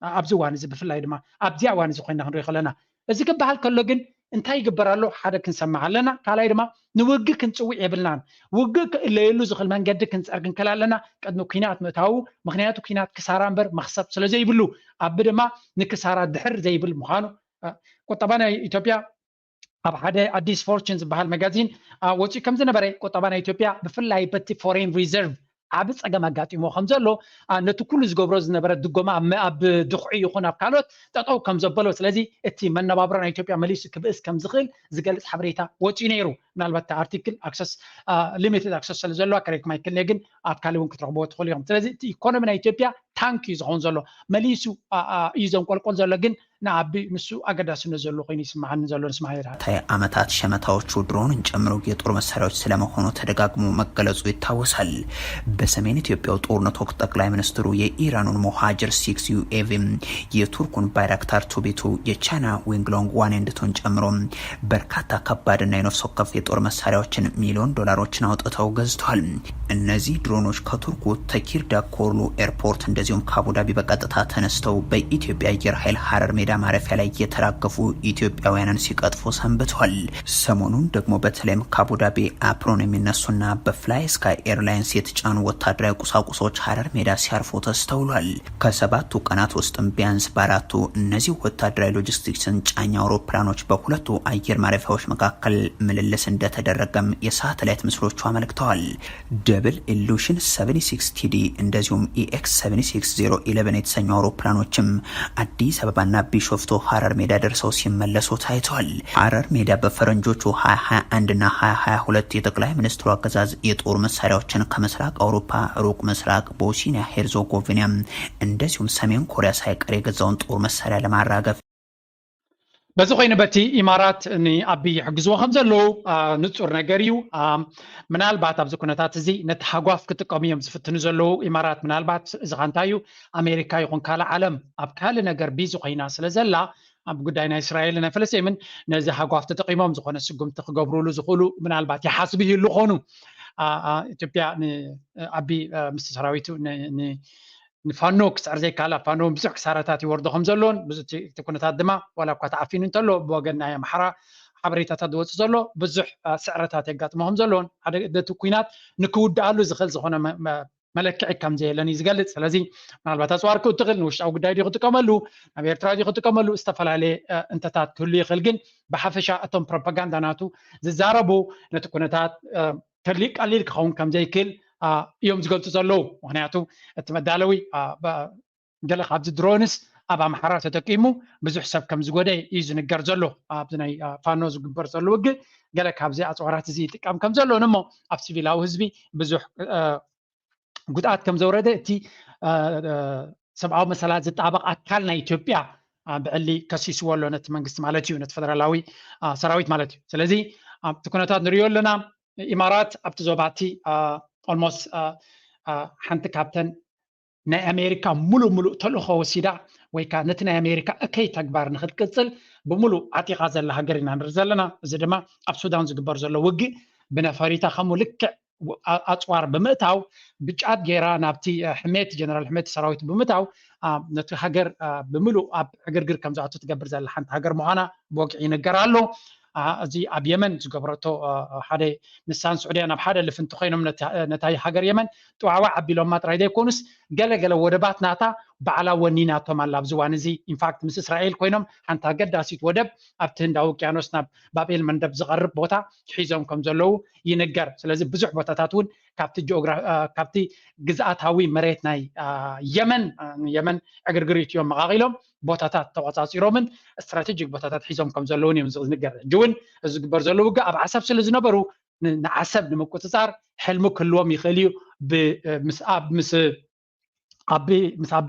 ኣብዚ እዋን እዚ ብፍላይ ድማ ኣብዚኣ እዋን እዚ ኮይና ክንሪኦ ከለና እዚ ክበሃል ከሎ ግን እንታይ ይግበር ኣሎ ሓደ ክንሰማዕ ኣለና። ካልኣይ ድማ ንውግእ ክንፅውዕ የብልናን። ውግእ ክእለየሉ ዝኽእል መንገዲ ክንፀርግ እንከል ኣለና ቅድሚ ኲናት ምእታዉ። ምክንያቱ ኲናት ክሳራ እምበር መኽሰብ ስለ ዘይብሉ ኣቢ ድማ ንክሳራ ድሕር ዘይብል ምዃኑ ቁጠባ ናይ ኢትዮጵያ ኣብ ሓደ ኣዲስ ፎርችን ዝበሃል መጋዚን ወፂኡ ከም ዝነበረ ቁጠባ ናይ ኢትዮጵያ ብፍላይ በቲ ፎሬን ሪዘርቭ ዓቢ ጸገም ኣጋጢሞ ከም ዘሎ ነቲ ኩሉ ዝገብሮ ዝነበረ ድጎማ ኣብ ድኹዒ ይኹን ኣብ ካልኦት ጠጠው ከም ዘበሎ ስለዚ እቲ መነባብሮ ናይ ኢትዮጵያ መሊሱ ክብእስ ከም ዝኽእል ዝገልጽ ሓበሬታ ወፂኡ ነይሩ። ምናልባት እቲ ኣርቲክል ኣክሰስ ሊሚትድ ኣክሰስ ስለ ዘለዋ ከረይኩም ኣይክልነ ግን ኣብ ካልእ እውን ክትረኽብዎ ትኽእሉ ኢኹም። ስለዚ እቲ ኢኮኖሚ ናይ ኢትዮጵያ ታንክ እዩ ዝኸውን ዘሎ መሊሱ እዩ ዘንቆልቆል ዘሎ ግን ንዓቢ ንሱ ኣገዳስነት ዘሎ ኮይኑ ይስምዓኒ ዘሎ ንስማዕ። ታይ ዓመታት ሸመታዎቹ ድሮንን ጨምሮ የጦር መሳሪያዎች ስለመሆኑ ተደጋግሞ መገለጹ ይታወሳል። በሰሜን ኢትዮጵያው ጦርነት ወቅት ጠቅላይ ሚኒስትሩ የኢራኑን ሞሃጅር ሲክስ ዩኤቪ፣ የቱርኩን ባይራክታር ቱ ቢ ቱ፣ የቻይና ዊንግሎንግ ዋን ኤንድ ቱን ጨምሮ በርካታ ከባድና የነፍስ ወከፍ የጦር መሳሪያዎችን ሚሊዮን ዶላሮችን አውጥተው ገዝተዋል። እነዚህ ድሮኖች ከቱርኩ ተኪርዳ ኮርሉ ኤርፖርት እንደዚሁም ከአቡዳቢ በቀጥታ ተነስተው በኢትዮጵያ አየር ኃይል ሐረር ሜዳ ጀዳ ማረፊያ ላይ የተራገፉ ኢትዮጵያውያንን ሲቀጥፉ ሰንብተዋል። ሰሞኑን ደግሞ በተለይም ከአቡዳቢ አፕሮን የሚነሱና በፍላይ ስካይ ኤርላይንስ የተጫኑ ወታደራዊ ቁሳቁሶች ሀረር ሜዳ ሲያርፉ ተስተውሏል። ከሰባቱ ቀናት ውስጥም ቢያንስ በአራቱ እነዚህ ወታደራዊ ሎጂስቲክስን ጫኝ አውሮፕላኖች በሁለቱ አየር ማረፊያዎች መካከል ምልልስ እንደተደረገም የሳተላይት ምስሎቹ አመልክተዋል። ደብል ኢሉሽን ሰቨንቲ ሲክስ ቲ ዲ እንደዚሁም ኢ ኤክስ ሰቨንቲ ሲክስ ዜሮ ኢለቨን የተሰኙ አውሮፕላኖችም አዲስ አበባና ቢሾፍቱ ሀረር ሜዳ ደርሰው ሲመለሱ ታይተዋል። ሀረር ሜዳ በፈረንጆቹ ሀያ ሀያ አንድ እና ሀያ ሀያ ሁለት የጠቅላይ ሚኒስትሩ አገዛዝ የጦር መሳሪያዎችን ከምስራቅ አውሮፓ፣ ሩቅ ምስራቅ፣ ቦስኒያ ሄርዞጎቪና እንደዚሁም ሰሜን ኮሪያ ሳይቀር የገዛውን ጦር መሳሪያ ለማራገፍ በዚ ኮይኑ በቲ ኢማራት ንኣቢ ይሕግዝዎ ከም ዘለዉ ንጹር ነገር እዩ። ምናልባት ኣብዚ ኩነታት እዚ ነቲ ሃጓፍ ክጥቀሙ እዮም ዝፍትኑ ዘለዉ። ኢማራት ምናልባት እዚ ኻንታ እዩ ኣሜሪካ ይኹን ካልእ ዓለም ኣብ ካልእ ነገር ቢዚ ኮይና ስለ ዘላ ኣብ ጉዳይ ናይ እስራኤል ናይ ፍልስጤምን ነዚ ሃጓፍ ተጠቂሞም ዝኾነ ስጉምቲ ክገብሩሉ ዝኽእሉ ምናልባት ይሓስቡ ይህሉ ኾኑ። ኢትዮጵያ ንኣቢ ምስ ሰራዊቱ ንፋኖ ክስዕር ዘይከኣል ኣብ ፋኖ እውን ብዙሕ ክሳራታት ይወርዶ ከም ዘሎን ብዙ እቲ ኩነታት ድማ ዋላ እኳ ተዓፊኑ እንተሎ ብወገን ናይ ኣምሓራ ሓበሬታታት ዝወፅእ ዘሎ ብዙሕ ስዕረታት የጋጥሞ ከም ዘሎን ሓደ ነቲ ኩናት ንክውድኣሉ ዝኽእል ዝኾነ መለክዒ ከም ዘየለን እዩ ዝገልፅ። ስለዚ ምናልባት ኣፅዋር ክእትኽእል ንውሽጣዊ ጉዳይ ድዩ ክጥቀመሉ ናብ ኤርትራ ድዩ ክጥቀመሉ ዝተፈላለየ እንተታት ክህሉ ይኽእል። ግን ብሓፈሻ እቶም ፕሮፓጋንዳ ናቱ ዝዛረቡ ነቲ ኩነታት ተሊቅ ቀሊል ክኸውን ከም ዘይክእል እዮም ዝገልፁ ዘለዉ። ምክንያቱ እቲ መዳለዊ ገለ ካብዚ ድሮንስ ኣብ ኣምሓራ ተጠቂሙ ብዙሕ ሰብ ከም ዝጎደ እዩ ዝንገር ዘሎ። ኣብዚ ናይ ፋኖ ዝግበር ዘሎ ውግእ ገለ ካብዚ ኣፅዋራት እዚ ይጥቀም ከም ዘሎን እሞ ኣብ ሲቪላዊ ህዝቢ ብዙሕ ጉድኣት ከም ዘውረደ እቲ ሰብኣዊ መሰላት ዝጣበቕ ኣካል ናይ ኢትዮጵያ ብዕሊ ከሲስዎ ኣሎ ነቲ መንግስቲ ማለት እዩ ነቲ ፈደራላዊ ሰራዊት ማለት እዩ። ስለዚ ኣብቲ ኩነታት ንሪኦ ኣለና። ኢማራት ኣብቲ ዞባ እቲ ኦልሞስት ሓንቲ ካብተን ናይ ኣሜሪካ ሙሉእ ሙሉእ ተልእኾ ወሲዳ ወይ ከዓ ነቲ ናይ ኣሜሪካ እከይ ተግባር ንክትቅፅል ብምሉእ ዓጢቓ ዘላ ሃገር ኢና ንርኢ ዘለና። እዚ ድማ ኣብ ሱዳን ዝግበር ዘሎ ውግእ ብነፈሪታ ከምኡ ልክዕ ኣፅዋር ብምእታው ብጫት ገይራ ናብቲ ሕሜት ጀነራል ሕሜት ሰራዊት ብምእታው ነቲ ሃገር ብምሉእ ኣብ ዕግርግር ከም ዝኣቱ ትገብር ዘላ ሓንቲ ሃገር ምዃና ብወግዒ ይንገር ኣሎ። እዚ ኣብ የመን ዝገበረቶ ሓደ ንሳን ስዑድያን ኣብ ሓደ ልፍንቲ ኮይኖም ነታ ሃገር የመን ጥዋዕዋዕ ኣቢሎማ ጥራይ ዘይኮኑስ ገለገለ ወደባት ናታ ባዕላ ወኒናቶም ኣላ። ኣብዚ እዋን እዚ ኢንፋክት ምስ እስራኤል ኮይኖም ሓንቲ ኣገዳሲት ወደብ ኣብቲ ህንዳዊ ውቅያኖስ ናብ ባብኤል መንደብ ዝቐርብ ቦታ ሒዞም ከም ዘለዉ ይንገር። ስለዚ ብዙሕ ቦታታት እውን ካብቲ ግዝኣታዊ መሬት ናይ የመን የመን ዕግርግሪት እዮም መቓቒሎም ቦታታት ተቆፃፂሮምን ስትራቴጂክ ቦታታት ሒዞም ከም ዘለውን እዮም ዝንገር። ሕጂ እውን እዚ ዝግበር ዘሎ ውግእ ኣብ ዓሰብ ስለ ዝነበሩ ንዓሰብ ንምቁፅፃር ሕልሚ ክህልዎም ይኽእል እዩ። ምስ ኣቢ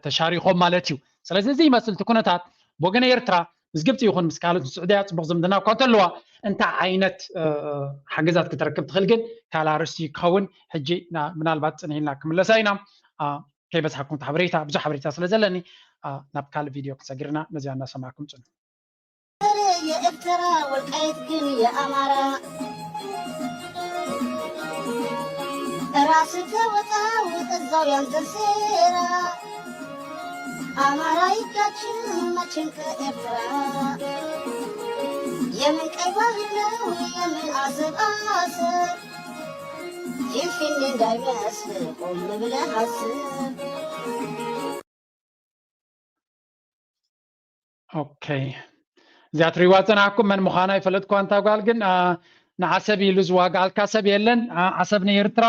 ተሻሪኾም ማለት እዩ። ስለዚ እዚ ይመስል እቲ ኩነታት ብወገን ኤርትራ ምስ ግብፂ ይኹን ምስ ካልኦት ስዑድያ ፅቡቅ ዝምድና እኳ እንተለዋ እንታይ ዓይነት ሓገዛት ክትረክብ ትኽእል ግን ካልእ ኣርእስቲ ክኸውን ሕጂ ምናልባት ፅንሕ ኢልና ክምለሳ ኢና። ከይበዝሓኩም ሓበሬታ ብዙሕ ሓበሬታ ስለ ዘለኒ ናብ ካልእ ቪድዮ ክሰግርና ነዚኣ እናሰማዕኩም ፅኑ። የኤርትራ ወልቃይት ግን የኣማራ ራስ ተወጣ ውጥዛው ያንተን ሴራ አማራ ይጋችን መቼም ከኤርትራ የምን ቀይ ባህር ነው የምን አሰብ አሰብ ፊንፊኔ እንዳይመስል ቆም ብለህ አስብ። ኦኬ እዚኣ ትሪዋ ፀናሕኩም መን ምዃና ይፈለጥኳ እንታ ጓል ግን ንዓሰብ ኢሉ ዝዋጋኣልካ ሰብ የለን። ዓሰብ ንኤርትራ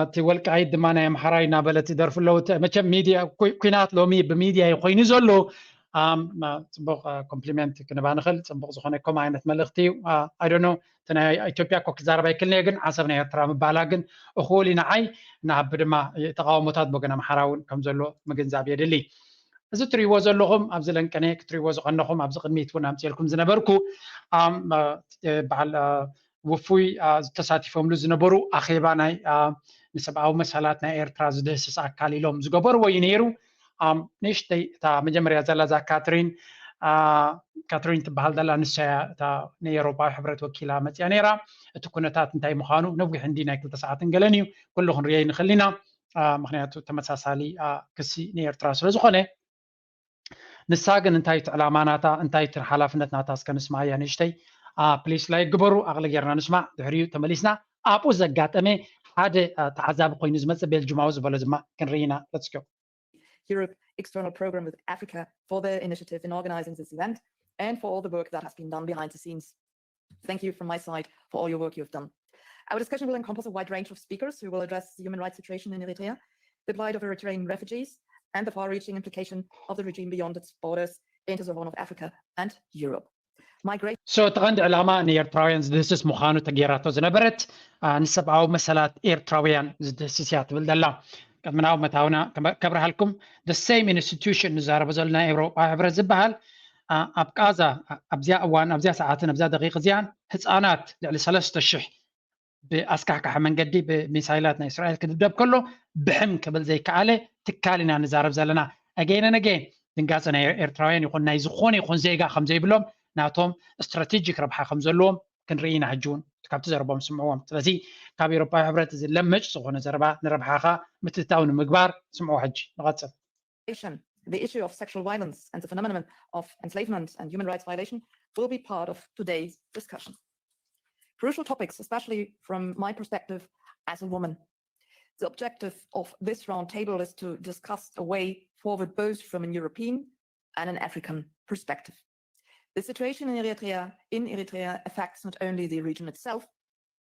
እቲ ወልቃይት ድማ ናይ ኣምሓራይ እናበለት ይደርፉ ኣለዉ። መቸም ሚድያ ኩናት ሎሚ ብሚድያ ኮይኑ ዘሎ ጽቡቕ ኮምፕሊመንት ክንባ ንኽእል ጽቡቕ ዝኾነ ከምኡ ዓይነት መልእኽቲ እዩ። ኣይዶኖ እቲ ናይ ኢትዮጵያ እኮ ክዛረብ ኣይክልንየ ግን ዓሰብ ናይ ኤርትራ ምባላ ግን እኹል እዩ ንዓይ። ንኣቢ ድማ ተቃውሞታት ብወገን ኣምሓራ እውን ከም ዘሎ ምግንዛብ የድሊ። እዚ ትሪእዎ ዘለኹም ኣብዚ ለንቀነ ክትሪእዎ ዝቐነኹም ኣብዚ ቅድሚት እውን ኣምፅኤልኩም ዝነበርኩ በዓል ውፉይ ዝተሳቲፎምሉ ዝነበሩ ኣኼባ ናይ ንሰብኣዊ መሰላት ናይ ኤርትራ ዝድህስስ ኣካል ኢሎም ዝገበርዎ እዩ ነይሩ። ንእሽተይ እታ መጀመርያ ዘላ እዛ ካትሪን ካትሪን ትበሃል ዘላ ንሳያ እታ ናይ ኤውሮጳዊ ሕብረት ወኪላ መፅያ ነይራ። እቲ ኩነታት እንታይ ምዃኑ ነዊሕ እንዲ ናይ ክልተ ሰዓትን ገለን እዩ ኩሉ ክንሪኦ ይንኽእል ኢና። ምክንያቱ ተመሳሳሊ ክሲ ንኤርትራ ስለዝኾነ። ንሳ ግን እንታይ እቲ ዕላማ ናታ እንታይ እቲ ሓላፍነት ናታ እስከ ንስማያ ንእሽተይ። ፕሊስ ላይክ ግበሩ ኣቕሊ ጌርና ንስማዕ ድሕሪኡ ተመሊስና ኣብኡ ዘጋጠመ ሓደ ተዓዛቢ ኮይኑ ዝመፅእ ቤልጅማዊ ዝበሎ ድማ ክንርኢ ኢና። Let's go. Europe external program with Africa for their initiative in organizing this event and for all the work that has been done behind the scenes. Thank you from my side for all your work you have done. Our discussion will encompass a wide range of speakers who will address the human rights situation in Eritrea, the plight of Eritrean refugees, and the far-reaching implication of the regime beyond its borders into the Horn of Africa and Europe. So እቲ ቀንዲ ዕላማ ንኤርትራውያን ዝድህስስ ምዃኑ ተገይራቶ ዝነበረት ንሰብኣዊ መሰላት ኤርትራውያን ዝድህስስ እያ ትብል ዘላ። ቅድሚ ናብኡ ምእታውና ከብርሃልኩም፣ the same institution ንዛረቦ ዘለና ናይ ኤውሮጳ ሕብረት ዝበሃል ኣብ ቃዛ ኣብዚኣ እዋን ኣብዚኣ ሰዓትን ኣብዛ ደቂቕ እዚኣን ህፃናት ልዕሊ ሰለስተ ሽሕ ብኣስካሕካሒ መንገዲ ብሚሳይላት ናይ እስራኤል ክድብደብ ከሎ ብሕም ክብል ዘይከኣለ ትካል ኢና ንዛረብ ዘለና። Again and again ድንጋፀ ናይ ኤርትራውያን ይኹን ናይ ዝኾነ ይኹን ዜጋ ከም ዘይብሎም ናቶም ስትራቴጂክ ረብሓ ከም ዘለዎም ክንርኢ ኢና። ሕጂ እውን ካብቲ ዘረቦም ስምዕዎም። ስለዚ ካብ ኤውሮጳዊ ሕብረት እዚ ለምጭ ዝኾነ ዘረባ ንረብሓኻ ምትእትታው ንምግባር ስምዕዎ። ሕጂ ንቐፅል። The issue of sexual violence and the phenomenon of enslavement and human rights violation will be part of today's discussion. Crucial topics, especially from my perspective as a woman. The objective of this roundtable is to discuss a way forward both from an European and an African perspective. The situation in Eritrea, in Eritrea affects not only the region itself,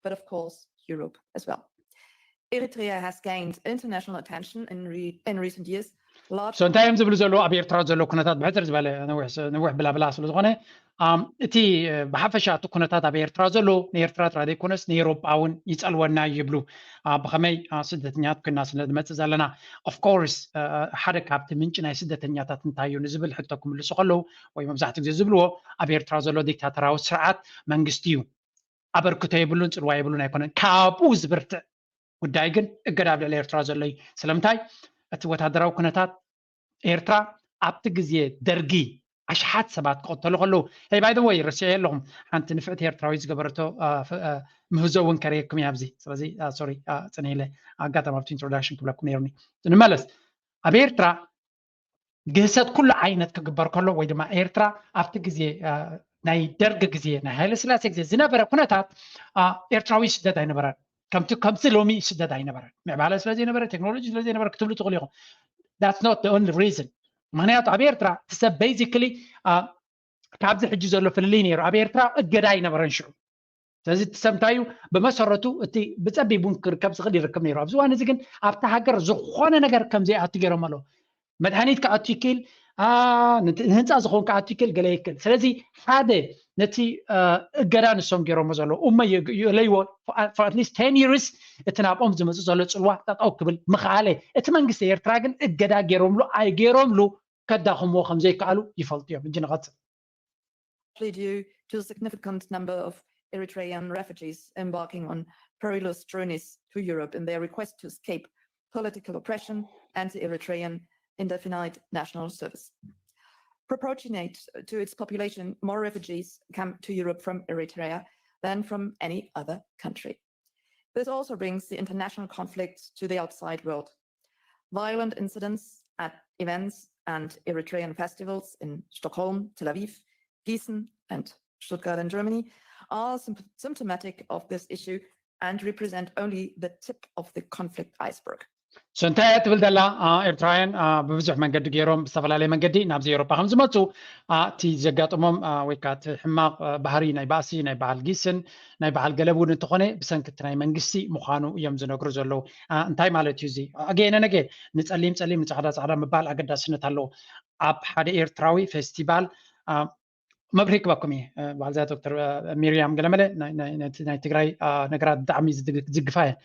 but of course Europe as well. Eritrea has gained international attention in, re in recent years. So እንታይ እዮም ዝብሉ ዘለዉ? ኣብ ኤርትራ ዘሎ ኩነታት ብሕፅር ዝበለ ነዊሕ ብላብላ ስለ ዝኾነ እቲ ብሓፈሻ እቲ ኩነታት ኣብ ኤርትራ ዘሎ ንኤርትራ ጥራይ ዘይኮነስ ንኤውሮጳ እውን ይፀልወና ይብሉ። ብኸመይ ስደተኛት ኮይና ስለ ንመፅእ ዘለና። Of course ሓደ ካብቲ ምንጪ ናይ ስደተኛታት እንታይ እዩ ንዝብል ሕቶ ክምልሱ ከለዉ ወይ መብዛሕትኡ ግዜ ዝብልዎ ኣብ ኤርትራ ዘሎ ዲክታተራዊ ስርዓት መንግስቲ እዩ። ኣበርክቶ የብሉን፣ ፅልዋ የብሉን ኣይኮነን። ካብኡ ዝብርትዕ ጉዳይ ግን እገዳ ኣብ ልዕሊ ኤርትራ ዘሎ እዩ። ስለምንታይ እቲ ወታደራዊ ኩነታት ኤርትራ ኣብቲ ግዜ ደርጊ ኣሽሓት ሰባት ክቐተሉ ከለዉ። Hey by the way ረሲዐ ኣለኹም ሓንቲ ንፍዕቲ ኤርትራዊ ዝገበረቶ ምህዞ እውን ከርእየኩም እያ ኣብዚ። ስለዚ ሶሪ ፅንሂለ ኣጋጣሚ ኣብቲ ኢንትሮዳክሽን ክብለኩም ነይሩኒ። ንመለስ ኣብ ኤርትራ ግህሰት ኩሉ ዓይነት ክግበር ከሎ ወይ ድማ ኤርትራ ኣብቲ ግዜ ናይ ደርግ ግዜ ናይ ሃይለ ስላሴ ግዜ ዝነበረ ኩነታት ኤርትራዊ ስደት ኣይነበረን። ከምቲ ከምቲ ሎሚ ስደት ኣይነበረን። ምዕባለ ስለ ዘይነበረ ቴክኖሎጂ ስለ ዘይነበረ ክትብሉ ትኽእሉ ኢኹም። That's not the only reason። ምክንያቱ ኣብ ኤርትራ እቲ ሰብ basically ካብዚ ሕጂ ዘሎ ፍልልይ ነይሩ። ኣብ ኤርትራ እገዳ ኣይነበረን ሽዑ። ስለዚ እቲ ሰብ እንታይ እዩ ብመሰረቱ እቲ ብፀቢብ እውን ክርከብ ዝኽእል ይርከብ ነይሩ። ኣብዚ እዋን እዚ ግን ኣብቲ ሃገር ዝኾነ ነገር ከም ዘይኣቱ ገይሮም ኣለዉ። መድሃኒት ክኣቱ ይክእል፣ ንህንፃ ዝኸውን ክኣቱ ይክእል፣ ገለ ይክእል። ስለዚ ሓደ ነቲ እገዳ ንሶም ገይሮሞ ዘለዉ እሞ የእለይዎ for at least ten years እቲ ናብኦም ዝመፅእ ዘሎ ፅልዋ ጠጠው ክብል ምኽኣለ። እቲ መንግስቲ ኤርትራ ግን እገዳ ገይሮምሉ ኣይገይሮምሉ ከዳኽምዎ ከም ዘይከኣሉ ይፈልጡ እዮም። እጂ ንቐፅል። Due to the significant number of Eritrean refugees embarking on perilous journeys to Europe in their request to escape political oppression and the Eritrean indefinite national service. Proportionate to its population, more refugees come to Europe from Eritrea than from any other country. This also brings the international conflict to the outside world. Violent incidents at events and Eritrean festivals in Stockholm, Tel Aviv, Gießen, and Stuttgart in Germany are symptomatic of this issue and represent only the tip of the conflict iceberg. So እንታይ እያ ትብል ዘላ? ኤርትራውያን ብብዙሕ መንገዲ ገይሮም ብዝተፈላለየ መንገዲ ናብዚ ኤውሮጳ ከም ዝመፁ እቲ ዘጋጥሞም ወይ ከዓ እቲ ሕማቕ ባህሪ ናይ ባእሲ ናይ በዓል ጊስን ናይ በዓል ገለብ እውን እንተኾነ ብሰንኪ እቲ ናይ መንግስቲ ምዃኑ እዮም ዝነግሩ ዘለዉ። እንታይ ማለት እዩ እዚ? ኣገየነ ነገ ንፀሊም ፀሊም ንፃዕዳ ፃዕዳ ምባል ኣገዳስነት ኣለዎ። ኣብ ሓደ ኤርትራዊ ፌስቲቫል መብርሂ ክበኩም እየ። ባልዛ ዶክተር ሚርያም ገለመለ ናይ ትግራይ ነገራት ብጣዕሚ ዝግፋ እየን።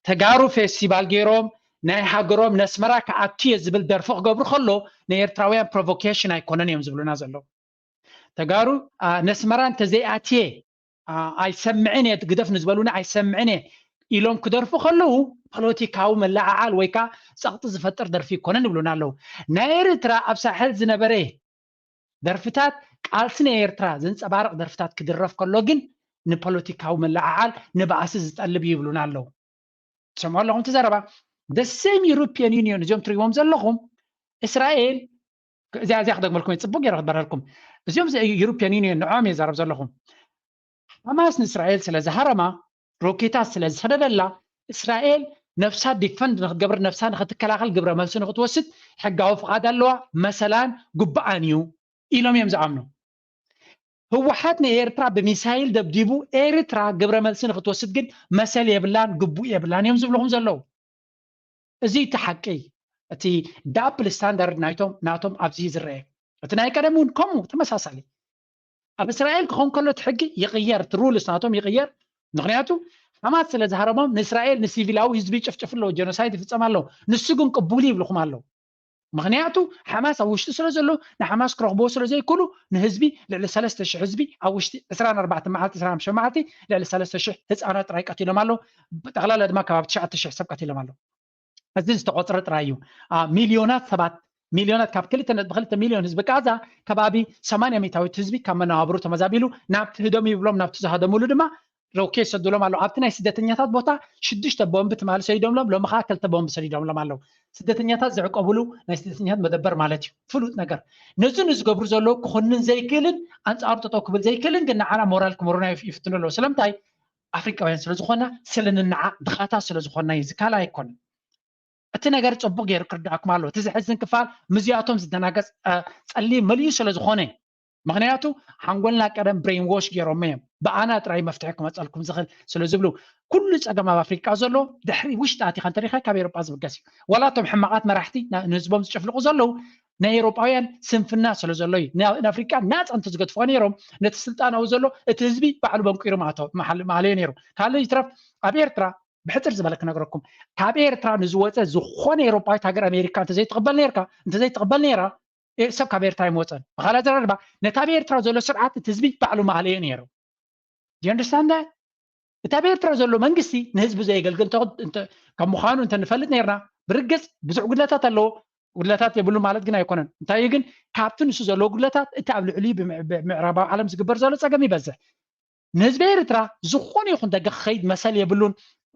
ተጋሩ ፌስቲቫል ገይሮም ናይ ሃገሮም ነስመራ ክኣቱ እየ ዝብል ደርፊ ክገብሩ ከሎ ንኤርትራውያን ፕሮቮኬሽን ኣይኮነን እዮም ዝብሉና ዘለዉ። ተጋሩ ነስመራ እንተዘይኣትየ ኣይሰምዕን እየ፣ ግደፍ ንዝበሉኒ ኣይሰምዕን እየ ኢሎም ክደርፉ ከለዉ ፖለቲካዊ መለዓዓል ወይ ከዓ ፀቕጢ ዝፈጥር ደርፊ ይኮነን ይብሉና ኣለዉ። ናይ ኤርትራ ኣብ ሳሕል ዝነበረ ደርፍታት ቃልሲ ናይ ኤርትራ ዘንፀባርቕ ደርፍታት ክድረፍ ከሎ ግን ንፖለቲካዊ መለዓዓል ንባእሲ ዝጠልብ እዩ ይብሉና ኣለዉ። ትሰምዑ ኣለኹም እቲ ዘረባ። the same European Union እዚኦም ትሪእዎም ዘለኹም እስራኤል እዚኣ እዚኣ ክደግመልኩም እየ፣ ፅቡቅ ገይረ ክበረልኩም። እዚኦም European Union ንዖም እየ ዛረብ ዘለኹም። ሓማስ ንእስራኤል ስለ ዝሃረማ፣ ሮኬታት ስለ ዝሰደደላ፣ እስራኤል ነፍሳ ዲፈንድ ንክትገብር፣ ነፍሳ ንክትከላኸል፣ ግብረ መልሲ ንክትወስድ ሕጋዊ ፍቓድ ኣለዋ፣ መሰላን ግቡኣን እዩ ኢሎም እዮም ዝኣምኑ። ህወሓት ንኤርትራ ብሚሳይል ደብዲቡ ኤርትራ ግብረ መልሲ ንክትወስድ ግን መሰል የብላን፣ ግቡእ የብላን እዮም ዝብልኹም ዘለዉ። እዚ እቲ ሓቂ፣ እቲ ዳብል ስታንዳርድ ናይቶም ናቶም ኣብዚ ዝረአ። እቲ ናይ ቀደም እውን ከምኡ ተመሳሳሊ። ኣብ እስራኤል ክኸውን ከሎ እቲ ሕጊ ይቕየር፣ እቲ ሩልስ ናቶም ይቕየር። ምክንያቱ ሓማስ ስለ ዝሃረሞም ንእስራኤል ንሲቪላዊ ህዝቢ ይጭፍጭፍ ኣለዉ፣ ጀኖሳይድ ይፍጸም ኣለዉ። ንሱ ግን ቅቡል ይብልኹም ኣለዉ። ምክንያቱ ሓማስ ኣብ ውሽጢ ስለ ዘሎ ንሓማስ ክረኽብዎ ስለ ዘይክእሉ ንህዝቢ ልዕሊ ሰለስተ ሽሕ ህዝቢ ኣብ ውሽጢ ዕስራን ኣርባዕተን መዓልቲ ዕስራን ሓሙሽተን መዓልቲ ልዕሊ ሰለስተ ሽሕ ህፃናት ጥራይ ቀቲሎም ኣሎ። ብጠቕላላ ድማ ከባቢ ትሽዓተ ሽሕ ሰብ ቀቲሎም ኣሎ። እዚ ዝተቆፅረ ጥራይ እዩ። ሚሊዮናት ሰባት ሚሊዮናት ካብ ክልተ ነጥቢ ክልተ ሚሊዮን ህዝቢ ጋዛ ከባቢ ሰማንያ ሚእታዊት ህዝቢ ካብ መነባብሩ ተመዛቢሉ ናብቲ ህደሙ ይብሎም ናብቲ ዝሃደሙሉ ድማ ሮኬት ሰዱሎም ኣለዉ። ኣብቲ ናይ ስደተኛታት ቦታ ሽዱሽተ ቦምቢ ትማሊ ሰዲዶምሎም፣ ሎሚ ከዓ ክልተ ቦምቢ ሰዲዶምሎም ኣለዉ። ስደተኛታት ዝዕቀብሉ ናይ ስደተኛታት መደበር ማለት እዩ። ፍሉጥ ነገር። ነዚ ንዝገብሩ ዘለዉ ክኹንን ዘይክእልን ኣንጻሩ ጠጠው ክብል ዘይክእልን ግን ንዓና ሞራል ክምህሩና ይፍ- ይፍትኑ ኣለዉ። ስለምንታይ? ኣፍሪቃውያን ስለ ዝኾና፣ ስለ ንንዓቕ ድኻታት ስለ ዝኾና እዩ። እዚ ካልእ ኣይኮነን። እቲ ነገር ጽቡቅ ገይሩ ክርዳእኩም ኣለዎ። እቲ ዘሕዝን ክፋል ምስዚኣቶም ዝደናገጽ ጸሊም መሊኡ ስለ ዝኾነ፣ ምክንያቱ ሓንጎልና ቀደም ብሬን ዎሽ ገይሮሞ እዮም። ብኣና ጥራይ መፍትሒ ክመጸልኩም ዝኽእል ስለ ዝብሉ፣ ኩሉ ጸገም ኣብ ኣፍሪቃ ዘሎ ድሕሪ ውሽጢ ኣቲኻ እንተሪኻ ካብ ኤሮጳ ዝብገስ እዩ። ዋላ እቶም ሕማቓት መራሕቲ ንህዝቦም ዝጭፍልቑ ዘለዉ ናይ ኤሮጳውያን ስንፍና ስለ ዘሎ እዩ። ንኣፍሪቃ ናጻ እንተዝገድፍዎ ነይሮም ነቲ ስልጣን ኣብኡ ዘሎ እቲ ህዝቢ ባዕሉ በንቂሩ ማእለዮ ነይሩ። ካልእ ይትረፍ ኣብ ኤርትራ ብሕፅር ዝበለ ክነግረኩም፣ ካብ ኤርትራ ንዝወፀ ዝኾነ ኤሮጳዊት ሃገር ኣሜሪካ እንተዘይትቕበል ነርካ እንተዘይትቕበል ነራ ሰብ ካብ ኤርትራ ኣይመወፀን። ብካልእ ኣዘራርባ ነቲ ኣብ ኤርትራ ዘሎ ስርዓት እቲ ህዝቢ ባዕሉ ማለዮ ነይሩ። ጀንደስታንዳ እቲ ኣብ ኤርትራ ዘሎ መንግስቲ ንህዝቢ ዘየገልግል ካብ ምዃኑ እንተንፈልጥ ነርና ብርግፅ ብዙሕ ጉድለታት ኣለዎ። ጉድለታት የብሉ ማለት ግን ኣይኮነን። እንታይ ግን ካብቲ ንሱ ዘለዎ ጉድለታት እቲ ኣብ ልዕሊ ብምዕራባዊ ዓለም ዝግበር ዘሎ ፀገም ይበዝሕ። ንህዝቢ ኤርትራ ዝኾነ ይኹን ደገ ክኸይድ መሰል የብሉን።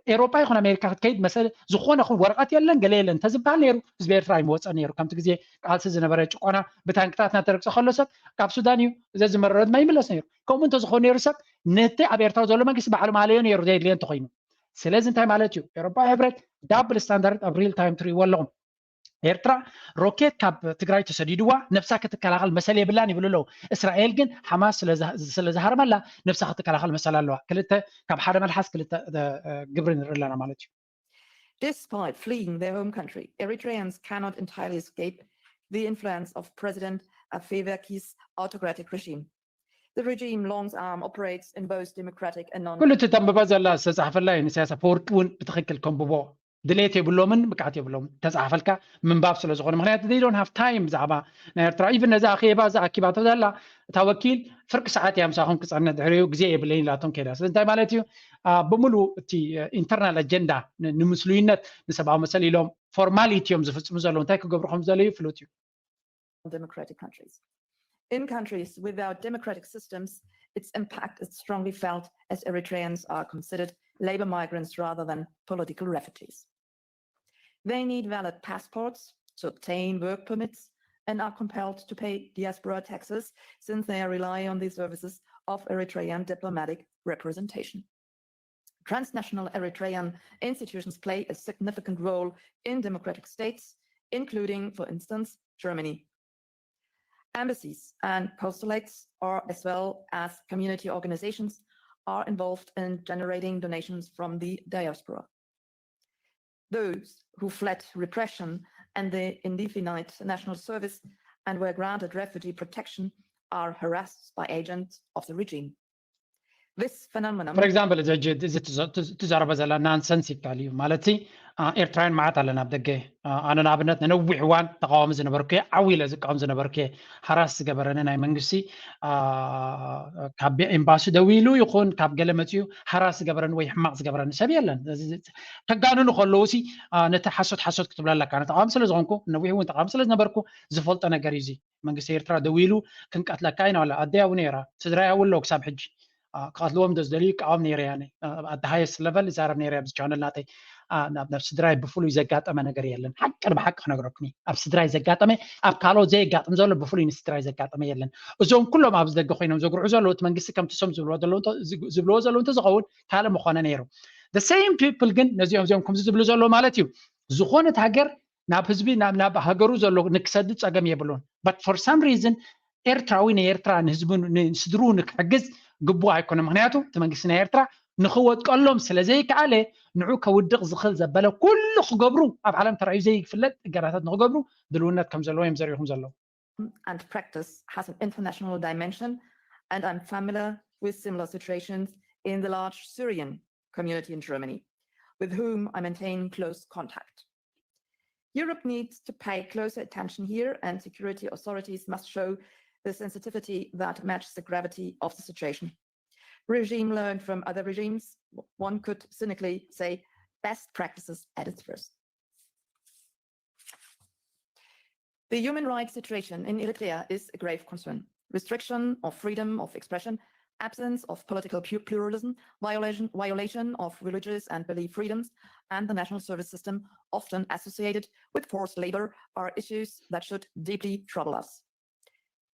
ኤሮጳ ይኹን ኣሜሪካ ክትከይድ መሰል ዝኾነ ይኹን ወረቐት የለን ገለ የለን እንተዝበሃል ነይሩ ህዝቢ ኤርትራ ኣይመወፀን ነይሩ። ከምቲ ግዜ ቃልሲ ዝነበረ ጭቆና ብታንክታት እናተረግፀ ከሎ ሰብ ካብ ሱዳን እዩ እዘ ዝመረረ ድማ ይምለስ ነይሩ። ከምኡ እንተዝኾነ ነይሩ ሰብ ነቲ ኣብ ኤርትራ ዘሎ መንግስቲ ባዕሉ ማለዮ ነይሩ ዘየድልዮ እንተኾይኑ። ስለዚ እንታይ ማለት እዩ? ኤሮጳዊ ሕብረት ዳብል ስታንዳርድ ኣብ ሪል ታይም ትርእይዎ ኣለኹም። ኤርትራ ሮኬት ካብ ትግራይ ተሰዲድዋ ነብሳ ክትከላኸል መሰል የብላን ይብሉ ኣለዉ። እስራኤል ግን ሓማስ ስለ ዝሃርመላ ነብሳ ክትከላኸል መሰል ኣለዋ። ክልተ ካብ ሓደ መልሓስ ክልተ ግብሪ ንርኢ ኣለና ማለት እዩ። Despite fleeing their home country, Eritreans cannot entirely escape the influence of President Afewerki's autocratic regime. The regime long's arm operates in both democratic and non- ኩሉ እቲ ተንብባ ዘላ ዝተፃሕፈላ እዩ ንኢሳያስ ኣፈወርቂ እውን ብትኽክል ከንብቦ ድሌት የብሎምን ብቅዓት የብሎም ተፃሓፈልካ ምንባብ ስለ ዝኾነ ምክንያቱ they don't have time ብዛዕባ ናይ ኤርትራ even ነዛ ኣኼባ እዛ ኣኪባቶ ዘላ እታ ወኪል ፍርቂ ሰዓት እያ ምሳኹም ክፀንሕ ድሕሪኡ ግዜ የብለይን ኢላቶም ከይዳ ስለ እንታይ ማለት እዩ ብሙሉ እቲ internal agenda ንምስሉይነት ንሰብኣዊ መሰል ኢሎም formality እዮም ዝፍፅሙ ዘለዉ እንታይ ክገብሩ ከም ዘለዩ ፍሉጥ እዩ democratic countries. In countries without democratic systems, its impact is strongly felt as Eritreans are considered labor migrants rather than political refugees. They need valid passports to obtain work permits and are compelled to pay diaspora taxes since they rely on the services of Eritrean diplomatic representation. Transnational Eritrean institutions play a significant role in democratic states, including, for instance, Germany. Embassies and consulates, are, as well as community organizations, are involved in generating donations from the diaspora. Those who fled repression and the indefinite national service and were granted refugee protection are harassed by agents of the regime. This phenomenon for example እዚ ሕጂ እዚ ትዘረበ ዘላ ናንሰንስ ይባል እዩ ማለት ኤርትራውያን መዓት ኣለና ኣብ ደገ ኣነ ንኣብነት ንነዊሕ እዋን ተቃዋሚ ዝነበርኩ ዓው ኢለ ዝቃወም ዝነበርኩ ሓራስ ዝገበረኒ ናይ መንግስቲ ካብ ኤምባሲ ደው ኢሉ ይኹን ካብ ገለ መፅኡ ሓራስ ዝገበረኒ ወይ ሕማቅ ዝገበረኒ ሰብ የለን ከጋንኑ ከለዉ ሲ ነቲ ሓሶት ሓሶት ክትብሎ ኣለካ ኣነ ተቃዋሚ ስለ ዝኾንኩ ነዊሕ እውን ተቃዋሚ ስለ ዝነበርኩ ዝፈልጦ ነገር እዩ እዚ መንግስቲ ኤርትራ ደው ኢሉ ክንቀትለካ ኢና ኣለ ኣደይ ኣብኡ ነይራ ስድራይ ኣብኡ ኣለዉ ክሳብ ሕጂ ክቐትልዎም ዶ ዝደልዩ ይቃወም ነይረ ያነ ኣደ ሃየስት ለቨል ይዛረብ ነይረ ኣብዚ ቻነል ናተይ ናብ ስድራይ ብፍሉይ ዘጋጠመ ነገር የለን። ሓቂ ንብሓቂ ክነግረኩም፣ ኣብ ስድራይ ዘጋጠመ ኣብ ካልኦት ዘየጋጥም ዘሎ ብፍሉይ ንስድራይ ዘጋጠመ የለን። እዞም ኩሎም ኣብዚ ደገ ኮይኖም ዘጉርዑ ዘለዉ፣ እቲ መንግስቲ ከምቲ ሶም ዝብልዎ ዘለዉ እንተዝኸውን ካልእ ምኾነ ነይሩ። The same people ግን ነዚኦም እዚኦም ከምዚ ዝብሉ ዘለዉ ማለት እዩ፣ ዝኾነት ሃገር ናብ ህዝቢ ናብ ሃገሩ ዘሎ ንክሰድድ ጸገም የብሉን። But for some reason ኤርትራዊ ንኤርትራ ንህዝቡ ንስድርኡ ንክሕግዝ ግቡእ ኣይኮነ። ምክንያቱ እቲ መንግስቲ ናይ ኤርትራ ንክወድቀሎም ስለ ዘይከኣለ ንዑ ከውድቕ ዝኽእል ዘበለ ኩሉ ክገብሩ ኣብ ዓለም ተራእዩ ዘይፍለጥ እገዳታት ንክገብሩ ድልውነት ከም ዘለዎ እዮም ዘሪኹም ዘለዉ። And practice has an international dimension, and I'm familiar with similar situations in the large Syrian community in Germany, with whom I maintain close contact. Europe needs to pay closer attention here, and security authorities must show the sensitivity that matches the gravity of the situation. Regime learned from other regimes, one could cynically say best practices at its worst. The human rights situation in Eritrea is a grave concern. Restriction of freedom of expression, absence of political pluralism, violation, violation of religious and belief freedoms, and the national service system, often associated with forced labor, are issues that should deeply trouble us.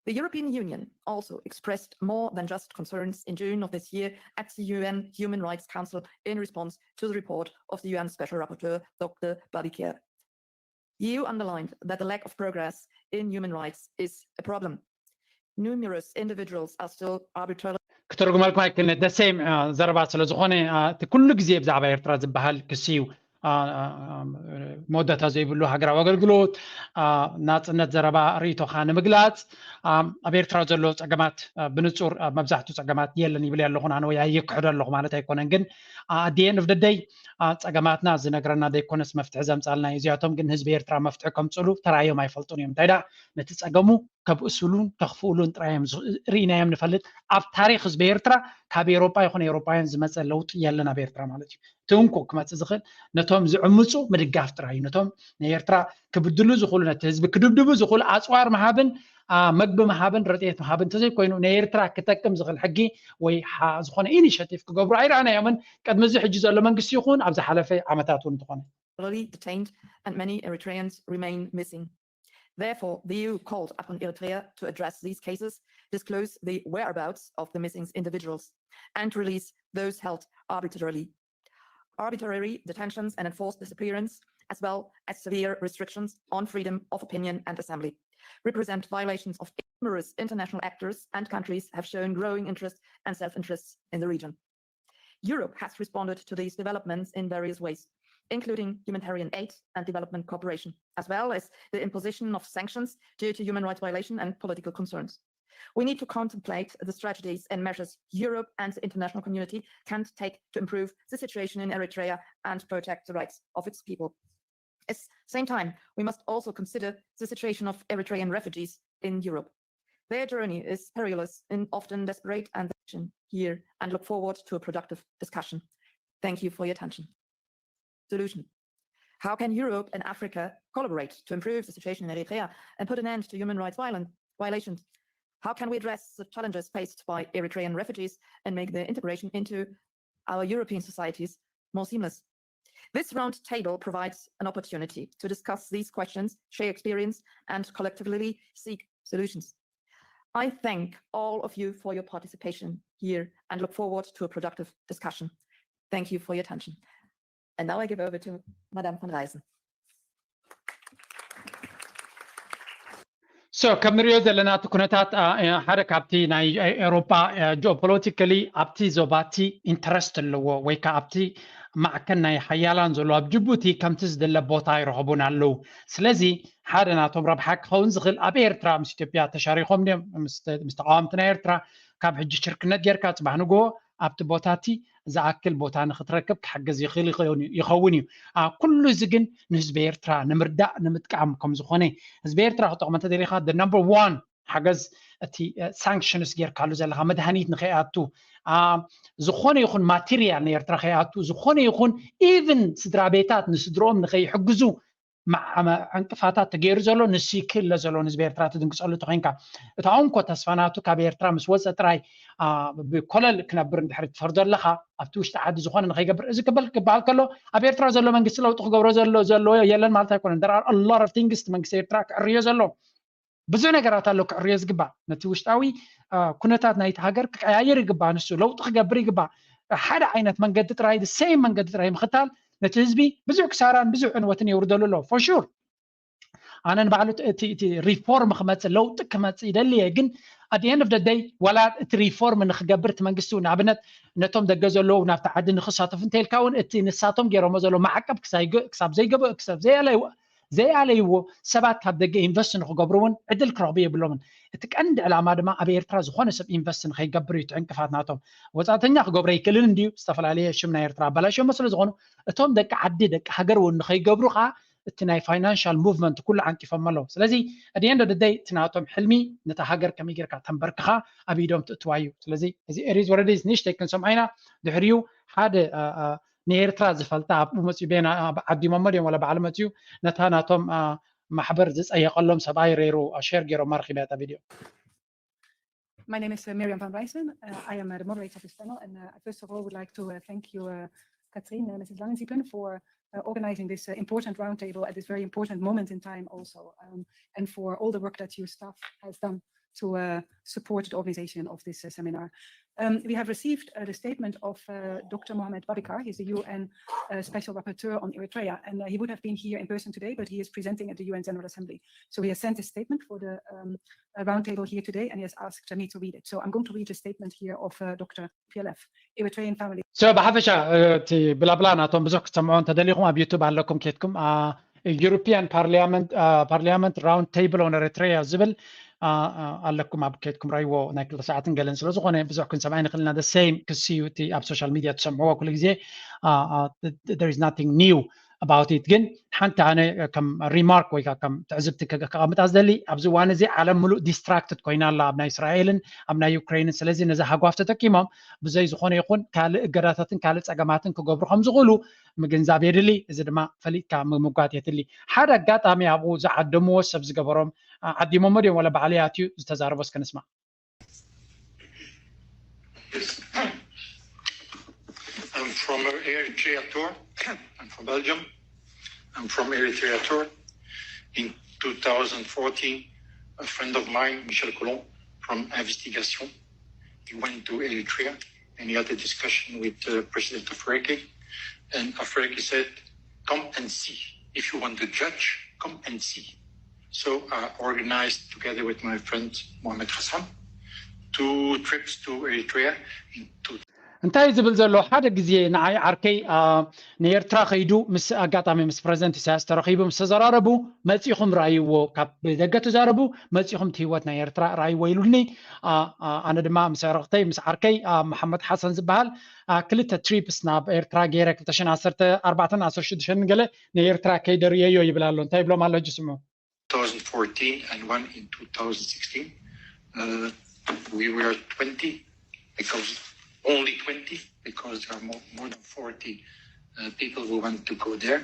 The European Union also expressed more than just concerns in June of this year at the U N Human Rights Council in response to the report of the U N Special Rapporteur, Doctor Babi Keir. The E U underlined that the lack of progress in human rights is a problem. Numerous individuals are still arbitrarily ክትርጉመልኩም ኣይክእልን። The same ዘረባ ስለ ዝኾነ፣ እቲ ኩሉ ግዜ ብዛዕባ ኤርትራ ዝበሃል ክሲ እዩ። መወዳእታ ዘይብሉ ሃገራዊ ኣገልግሎት፣ ናጽነት ዘረባ፣ ርእይቶኻ ንምግላጽ፣ ኣብ ኤርትራ ዘሎ ጸገማት ብንጹር፣ መብዛሕቱ ጸገማት የለን ይብል ኣለኹ። ኣነ ወይ ኣይክሕዶ ኣለኹ ማለት ኣይኮነን፣ ግን at the end of the day ጸገማትና ዝነግረና ዘይኮነስ መፍትሒ ዘምጻልና እዩ። እዚኣቶም ግን ህዝቢ ኤርትራ መፍትሒ ከምጽሉ ተራእዮም ኣይፈልጡን እዮም። እንታይ ደኣ ነቲ ጸገሙ ከብእስሉን ከኽፍእሉን ጥራይ እዮም ርኢናዮም ንፈልጥ። ኣብ ታሪኽ ህዝቢ ኤርትራ ካብ ኤሮጳ ይኹን ኤሮጳውያን ዝመጸ ለውጢ የለን ኣብ ኤርትራ ማለት እዩ። እቲ እንኮ ክመጽእ ዝኽእል ነቶም ዝዕምጹ ምድጋፍ ጥራይ እዩ። ነቶም ንኤርትራ ክብድሉ ዝኽእሉ፣ ነቲ ህዝቢ ክድብድቡ ዝኽእሉ ኣጽዋር ምሃብን መግቢ ምሃብን ረድኤት ምሃብን እንተዘይኮይኑ ንኤርትራ ክጠቅም ዝኽእል ሕጊ ወይ ዝኾነ initiative ክገብሩ ኣይረኣናዮምን። ቅድሚ እዚ ሕጂ ዘሎ መንግስቲ ይኹን ኣብ ዝሓለፈ ዓመታት እውን እንተኾነ detained and many Eritreans remain missing. Therefore, the E U called upon Eritrea to address these cases, disclose the whereabouts of the missing individuals, and release those held arbitrarily. Arbitrary detentions and enforced disappearance, as well as severe restrictions on freedom of opinion and assembly, represent violations of numerous international actors, and countries have shown growing interest and self-interest in the region. Europe has responded to these developments in various ways, including humanitarian aid and development cooperation, as well as the imposition of sanctions due to human rights violation and political concerns. We need to contemplate the strategies and measures Europe and the international community can take to improve the situation in Eritrea and protect the rights of its people. At the same time, we must also consider the situation of Eritrean refugees in Europe. Their journey is perilous and often desperate and here, and look forward to a productive discussion. Thank you for your attention. Solution. How can Europe and Africa collaborate to improve the situation in Eritrea and put an end to human rights violence, violations? How can we address the challenges faced by Eritrean refugees and make their integration into our European societies more seamless? This roundtable provides an opportunity to discuss these questions, share experience, and collectively seek solutions. I thank all of you for your participation here and look forward to a productive discussion. Thank you for your attention. And now I give over to Madame von Reisen. So ከም ንሪኦ ዘለና እቲ ኩነታት ሓደ ካብቲ ናይ ኤሮፓ ጂኦፖለቲካሊ ኣብቲ ዞባቲ ኢንተረስት ኣለዎ ወይ ከዓ ኣብቲ ማዕከን ናይ ሓያላን ዘሎ ኣብ ጅቡቲ ከምቲ ዝድለ ቦታ ኣይረኸቡን ኣለዉ። ስለዚ ሓደ ናቶም ረብሓ ክኸውን ዝኽእል ኣብ ኤርትራ ምስ ኢትዮጵያ ተሻሪኾም ድዮም ምስ ተቃወምቲ ናይ ኤርትራ ካብ ሕጂ ሽርክነት ጌርካ ፅባሕ ንግሆ ኣብቲ ቦታቲ ዝኣክል ቦታ ንክትረክብ ክሕግዝ ይኽእል ይኸውን እዩ። ኩሉ እዚ ግን ንህዝቢ ኤርትራ ንምርዳእ ንምጥቃም ከም ዝኾነ ህዝቢ ኤርትራ ክጠቕሞ እንተደሊኻ number one ሓገዝ እቲ ሳንክሽንስ ጌርካሉ ዘለኻ መድሃኒት ንኸይኣቱ ዝኾነ ይኹን ማቴሪያል ንኤርትራ ከይኣቱ ዝኾነ ይኹን ኢቭን ስድራ ቤታት ንስድሮኦም ንኸይሕግዙ ዕንቅፋታት ተገይሩ ዘሎ ንሱ ይክእለ ዘሎ ንህዝቢ ኤርትራ ትድንግፀሉ ተኮይንካ። እታ እንኮ ተስፋ ናቱ ካብ ኤርትራ ምስ ወፀ ጥራይ ብኮለል ክነብር እንድሕር ትፈርዶ ኣለካ፣ ኣብቲ ውሽጢ ዓዲ ዝኾነ ንኸይገብር። እዚ ክበል ክበሃል ከሎ ኣብ ኤርትራ ዘሎ መንግስቲ ለውጢ ክገብሮ ዘሎ ዘሎ የለን ማለት ኣይኮነን። There are a lot of things መንግስቲ ኤርትራ ክዕርዮ ዘሎ ብዙሕ ነገራት ኣሎ ክዕርዮ ዝግባእ። ነቲ ውሽጣዊ ኩነታት ናይቲ ሃገር ክቀያየር ይግባእ። ንሱ ለውጢ ክገብር ይግባእ። ሓደ ዓይነት መንገዲ ጥራይ፣ the same መንገዲ ጥራይ ምኽታል ነቲ ህዝቢ ብዙሕ ክሳራን ብዙሕ ዕንወትን የውርደሉ ኣሎ። For sure ኣነ ንባዕሉ እቲ ሪፎርም ክመፅእ ለውጢ ክመፅእ ይደሊ እየ። ግን at the end of the day ዋላ እቲ ሪፎርም ንክገብር እቲ መንግስቲ እውን ንኣብነት ነቶም ደገ ዘለዉ ናብቲ ዓዲ ንክሳተፉ እንተኢልካ እውን እቲ ንሳቶም ገይሮሞ ዘሎ ማዕቀብ ክሳብ ዘይገበ ክሳብ ዘይኣለይዎ ዘይኣለይዎ ሰባት ካብ ደገ ኢንቨስት ንክገብሩ እውን ዕድል ክረኽቡ የብሎምን። እቲ ቀንዲ ዕላማ ድማ ኣብ ኤርትራ ዝኾነ ሰብ ኢንቨስት ንከይገብር እዩ እቲ ዕንቅፋት ናቶም። ወፃእተኛ ክገብሮ ኣይክእልን እንድዩ፣ ዝተፈላለየ ሽም ናይ ኤርትራ ኣባላሽዮሞ ስለ ዝኾኑ እቶም ደቂ ዓዲ ደቂ ሃገር እውን ንከይገብሩ ከዓ እቲ ናይ ፋይናንሻል ሙቭመንት ኩሉ ዓንቂፎም ኣለዉ። ስለዚ at the end of the day እቲ ናቶም ሕልሚ ነታ ሃገር ከመይ ጌርካ ተንበርክኻ ኣብ ኢዶም ትእትዋ እዩ። ስለዚ እዚ it is what it is ንእሽተይ ክንሰምዖ ኢና። ድሕሪኡ ሓደ ንኤርትራ ዝፈልጣ ኣብኡ መፅኡ ቤና ዓዲሞሞ ድዮም ወላ ባዕሉ መፅኡ ነታ ናቶም ማሕበር ዝፀየቀሎም ሰብኣይ ሬሩ ሼር ገይሮም ኣረኪበ እያ ቪድዮ። My name is uh, Miriam van Rijssen. Uh, I am uh, the moderator of this panel. And uh, first of all, I would like to uh, thank you, uh, Katrien and Missus Langenzieben, for uh, organizing this uh, important roundtable at this very important moment in time also, um, and for all the work that your staff has done to uh, support the organization of this uh, seminar. Um, we have received uh, the statement of uh, Doctor Mohamed Babikar. He's the U N uh, Special Rapporteur on Eritrea, and uh, he would have been here in person today, but he is presenting at the U N General Assembly. So he has sent a statement for the um, uh, roundtable here today, and he has asked me to read it. So I'm going to read the statement here of uh, Doctor P L F, Eritrean family. So ብሓፈሻ እቲ ብላብላ ናቶም ብዙሕ ክትሰምዖ እንተደሊኹም ኣብ ዩቱብ ኣለኩም ኬትኩም European Parliament Parliament Round Table on Eritrea ዝብል ኣለኩም ኣብ ኬትኩም ራይዎ ናይ ክልተ ሰዓትን ገለን ስለ ዝኾነ ብዙሕ ክንሰምዓ ንኽእል ኢና። The same ክሲ እዩ እቲ ኣብ ሶሻል ሚድያ ትሰምዕዎ ኩሉ ግዜ። There is nothing new about it። ግን ሓንቲ ኣነ ከም ሪማርክ ወይ ከዓ ከም ትዕዝብቲ ከ- ከቐምጣ ዝደሊ ኣብዚ እዋን እዚ ዓለም ሙሉእ ዲስትራክትድ ኮይና ኣላ ኣብ ናይ እስራኤልን ኣብ ናይ ዩክሬንን። ስለዚ ነዚ ሃጓፍ ተጠቂሞም ብዘይ ዝኾነ ይኹን ካልእ እገዳታትን ካልእ ፀገማትን ክገብሩ ከም ዝኽእሉ ምግንዛብ የድሊ። እዚ ድማ ፈሊጥካ ምምጓት የድሊ። ሓደ ኣጋጣሚ ኣብኡ ዝዓደምዎ ሰብ ዝገበሮም ዓዲሞሞ ድዮም ወላ ባዕለይ ኣትዩ ዝተዛረቦ እስከ ንስማዕ። Yes. I'm from uh, Eritrea Tour. I'm from Belgium. I'm from Eritrea Tour. In two thousand fourteen, a friend of mine, Michel Colomb, from Investigation, he went to Eritrea and he had a discussion with uh, President Afwerki. And Afwerki said, "Come and see. If you want to judge, come and see." So I organized together with my friend Mohamed Hassan two trips to Eritrea in two እንታይ እዩ ዝብል ዘሎ? ሓደ ግዜ ንዓይ ዓርከይ ንኤርትራ ከይዱ ምስ ኣጋጣሚ ምስ ፕረዚደንት ኢሳያስ ተረኺቡ ምስ ተዘራረቡ፣ መጺኹም ራይዎ፣ ካብ ደገ ተዛረቡ፣ መጺኹም እቲ ህይወት ናይ ኤርትራ ራይዎ ኢሉኒ። ኣነ ድማ ምስ ዕርቕተይ ምስ ዓርከይ መሓመድ ሓሰን ዝበሃል ክልተ ትሪፕስ ናብ ኤርትራ ገይረ ክልተ ሽሕን ዓሰርተ ኣርባዕተን ዓሰርተ ሽዱሽተን ገለ ንኤርትራ ከይደ ርእየዮ ይብል ኣሎ። እንታይ ይብሎም ኣሎ ሕጂ ስምዑ። two thousand fourteen and one in two thousand sixteen. Uh, we were twenty because only twenty because there are more, more than forty uh, people who want to go there.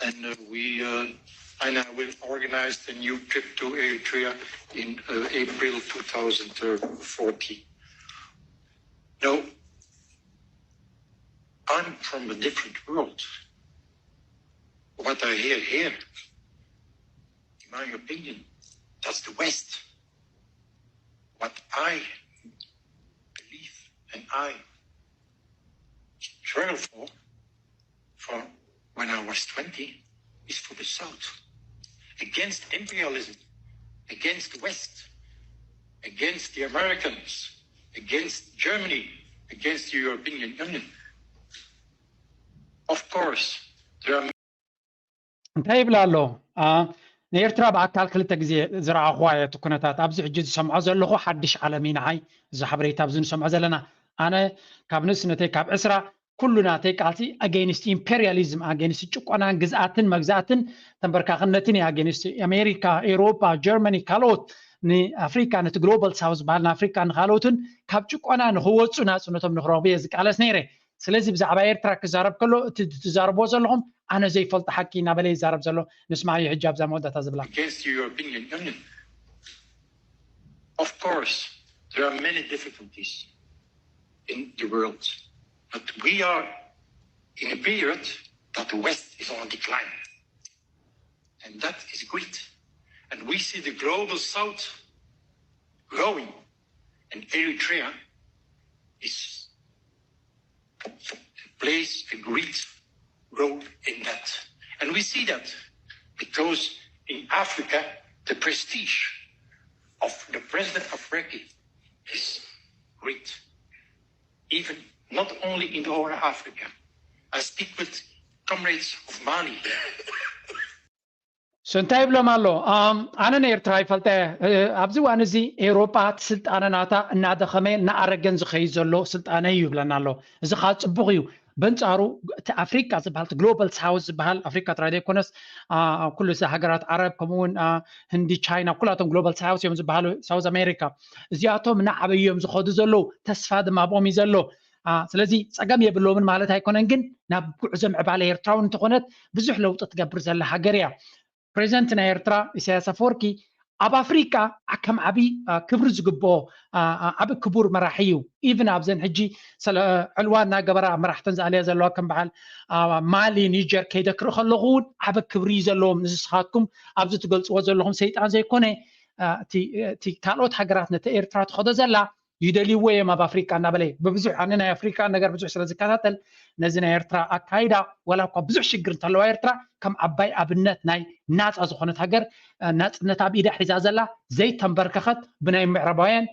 And uh, we uh, and I will organize a new trip to Eritrea in uh, April two thousand fourteen. No, I'm from a different world. What I hear here, in my opinion, that's the West. What I believe and I struggle for, for when I was twenty, is for the South. Against imperialism, against the West, against the Americans, against Germany, against the European Union. Of course, there are እንታይ ይብል ኣሎ? ንኤርትራ ብኣካል ክልተ ግዜ ዝረኣኹዋ እየ። እቲ ኩነታት ኣብዚ ሕጂ ዝሰምዖ ዘለኹ ሓድሽ ዓለም እዩ ንዓይ። እዚ ሓበሬታ ኣብዚ ንሰምዖ ዘለና ኣነ ካብ ንእስነተይ ካብ ዕስራ ኩሉ ናተይ ቃልሲ ኣገይንስት ኢምፔሪያሊዝም ኣገይንስት ጭቆናን ግዝኣትን መግዛእትን ተንበርካኽነትን እዩ። ኣገይንስት ኣሜሪካ፣ ኤውሮፓ፣ ጀርመኒ ካልኦት ንኣፍሪካ ነቲ ግሎባል ሳውዝ ዝበሃል ንኣፍሪካ ንካልኦትን ካብ ጭቆና ንክወፁ ናፅነቶም ንክረኽቡ እየ ዝቃለስ ነይረ። ስለዚ ብዛዕባ ኤርትራ ክዛረብ ከሎ እቲ ትዛረብዎ ዘለኹም ኣነ ዘይፈልጦ ሓቂ እናበለ ይዛረብ ዘሎ። ንስማዕዮ ሕጂ ኣብዛ መወዳእታ ዝብላ። Against the European Union. Of course, there are many difficulties in the world, but we are in a period that the West is on decline. And that is great. And we see the global South growing, and Eritrea is plays a great role in that. And we see that because in Africa, the prestige of the president of Afwerki is great, even not only in the Horn of Africa. I speak with comrades of Mali. So እንታይ ይብሎም ኣሎ? ኣነ ንኤርትራ ይፈልጠ። ኣብዚ እዋን እዚ ኤውሮጳ እቲ ስልጣነ ናታ እናደኸመ እናኣረገን ዝኸይድ ዘሎ ስልጣነ እዩ ይብለና ኣሎ። እዚ ከዓ ፅቡቕ እዩ። በንፃሩ እቲ ኣፍሪካ ዝበሃል ግሎባል ሳውዝ ዝበሃል ኣፍሪካ ጥራይ ዘይኮነስ ኩሉ ሃገራት ዓረብ ከምኡውን ህንዲ፣ ቻይና፣ ኩላቶም ግሎባል ሳውዝ እዮም ዝበሃሉ፣ ሳውዝ ኣሜሪካ፣ እዚኣቶም እናዓበዩ እዮም ዝኸዱ ዘለዉ። ተስፋ ድማ ኣብኦም እዩ ዘሎ። ስለዚ ፀገም የብሎምን ማለት ኣይኮነን፣ ግን ናብ ጉዕዞ ምዕባለ ኤርትራ እውን እንተኾነት ብዙሕ ለውጢ ትገብር ዘላ ሃገር እያ። ፕሬዚደንት ናይ ኤርትራ ኢሳያስ ኣፈወርቂ ኣብ ኣፍሪቃ ከም ዓብዪ ክብሪ ዝግብኦ ዓቢ ክቡር መራሒ እዩ። ኢቭን ኣብዘን ሕጂ ዕልዋ እናገበራ መራሕተን ዝኣልያ ዘለዋ ከም በዓል ማሊ፣ ኒጀር ከይደ ክርኢ ከለኹ እውን ዓቢ ክብሪ እዩ ዘለዎም። ንስኻትኩም ኣብዚ ትገልፅዎ ዘለኹም ሰይጣን ዘይኮነ እቲ ካልኦት ሃገራት ነቲ ኤርትራ ትኸዶ ዘላ ይደልይዎ እዮም ኣብ ኣፍሪቃ እናበለ ብብዙሕ ኣነ ናይ ኣፍሪቃ ነገር ብዙሕ ስለ ዝከታተል ነዚ ናይ ኤርትራ ኣካይዳ ዋላ እኳ ብዙሕ ሽግር እንተለዋ ኤርትራ ከም ዓባይ ኣብነት ናይ ናፃ ዝኾነት ሃገር ናፅነት ኣብ ኢዳ ሒዛ ዘላ ዘይተንበርከኸት ብናይ ምዕራባውያን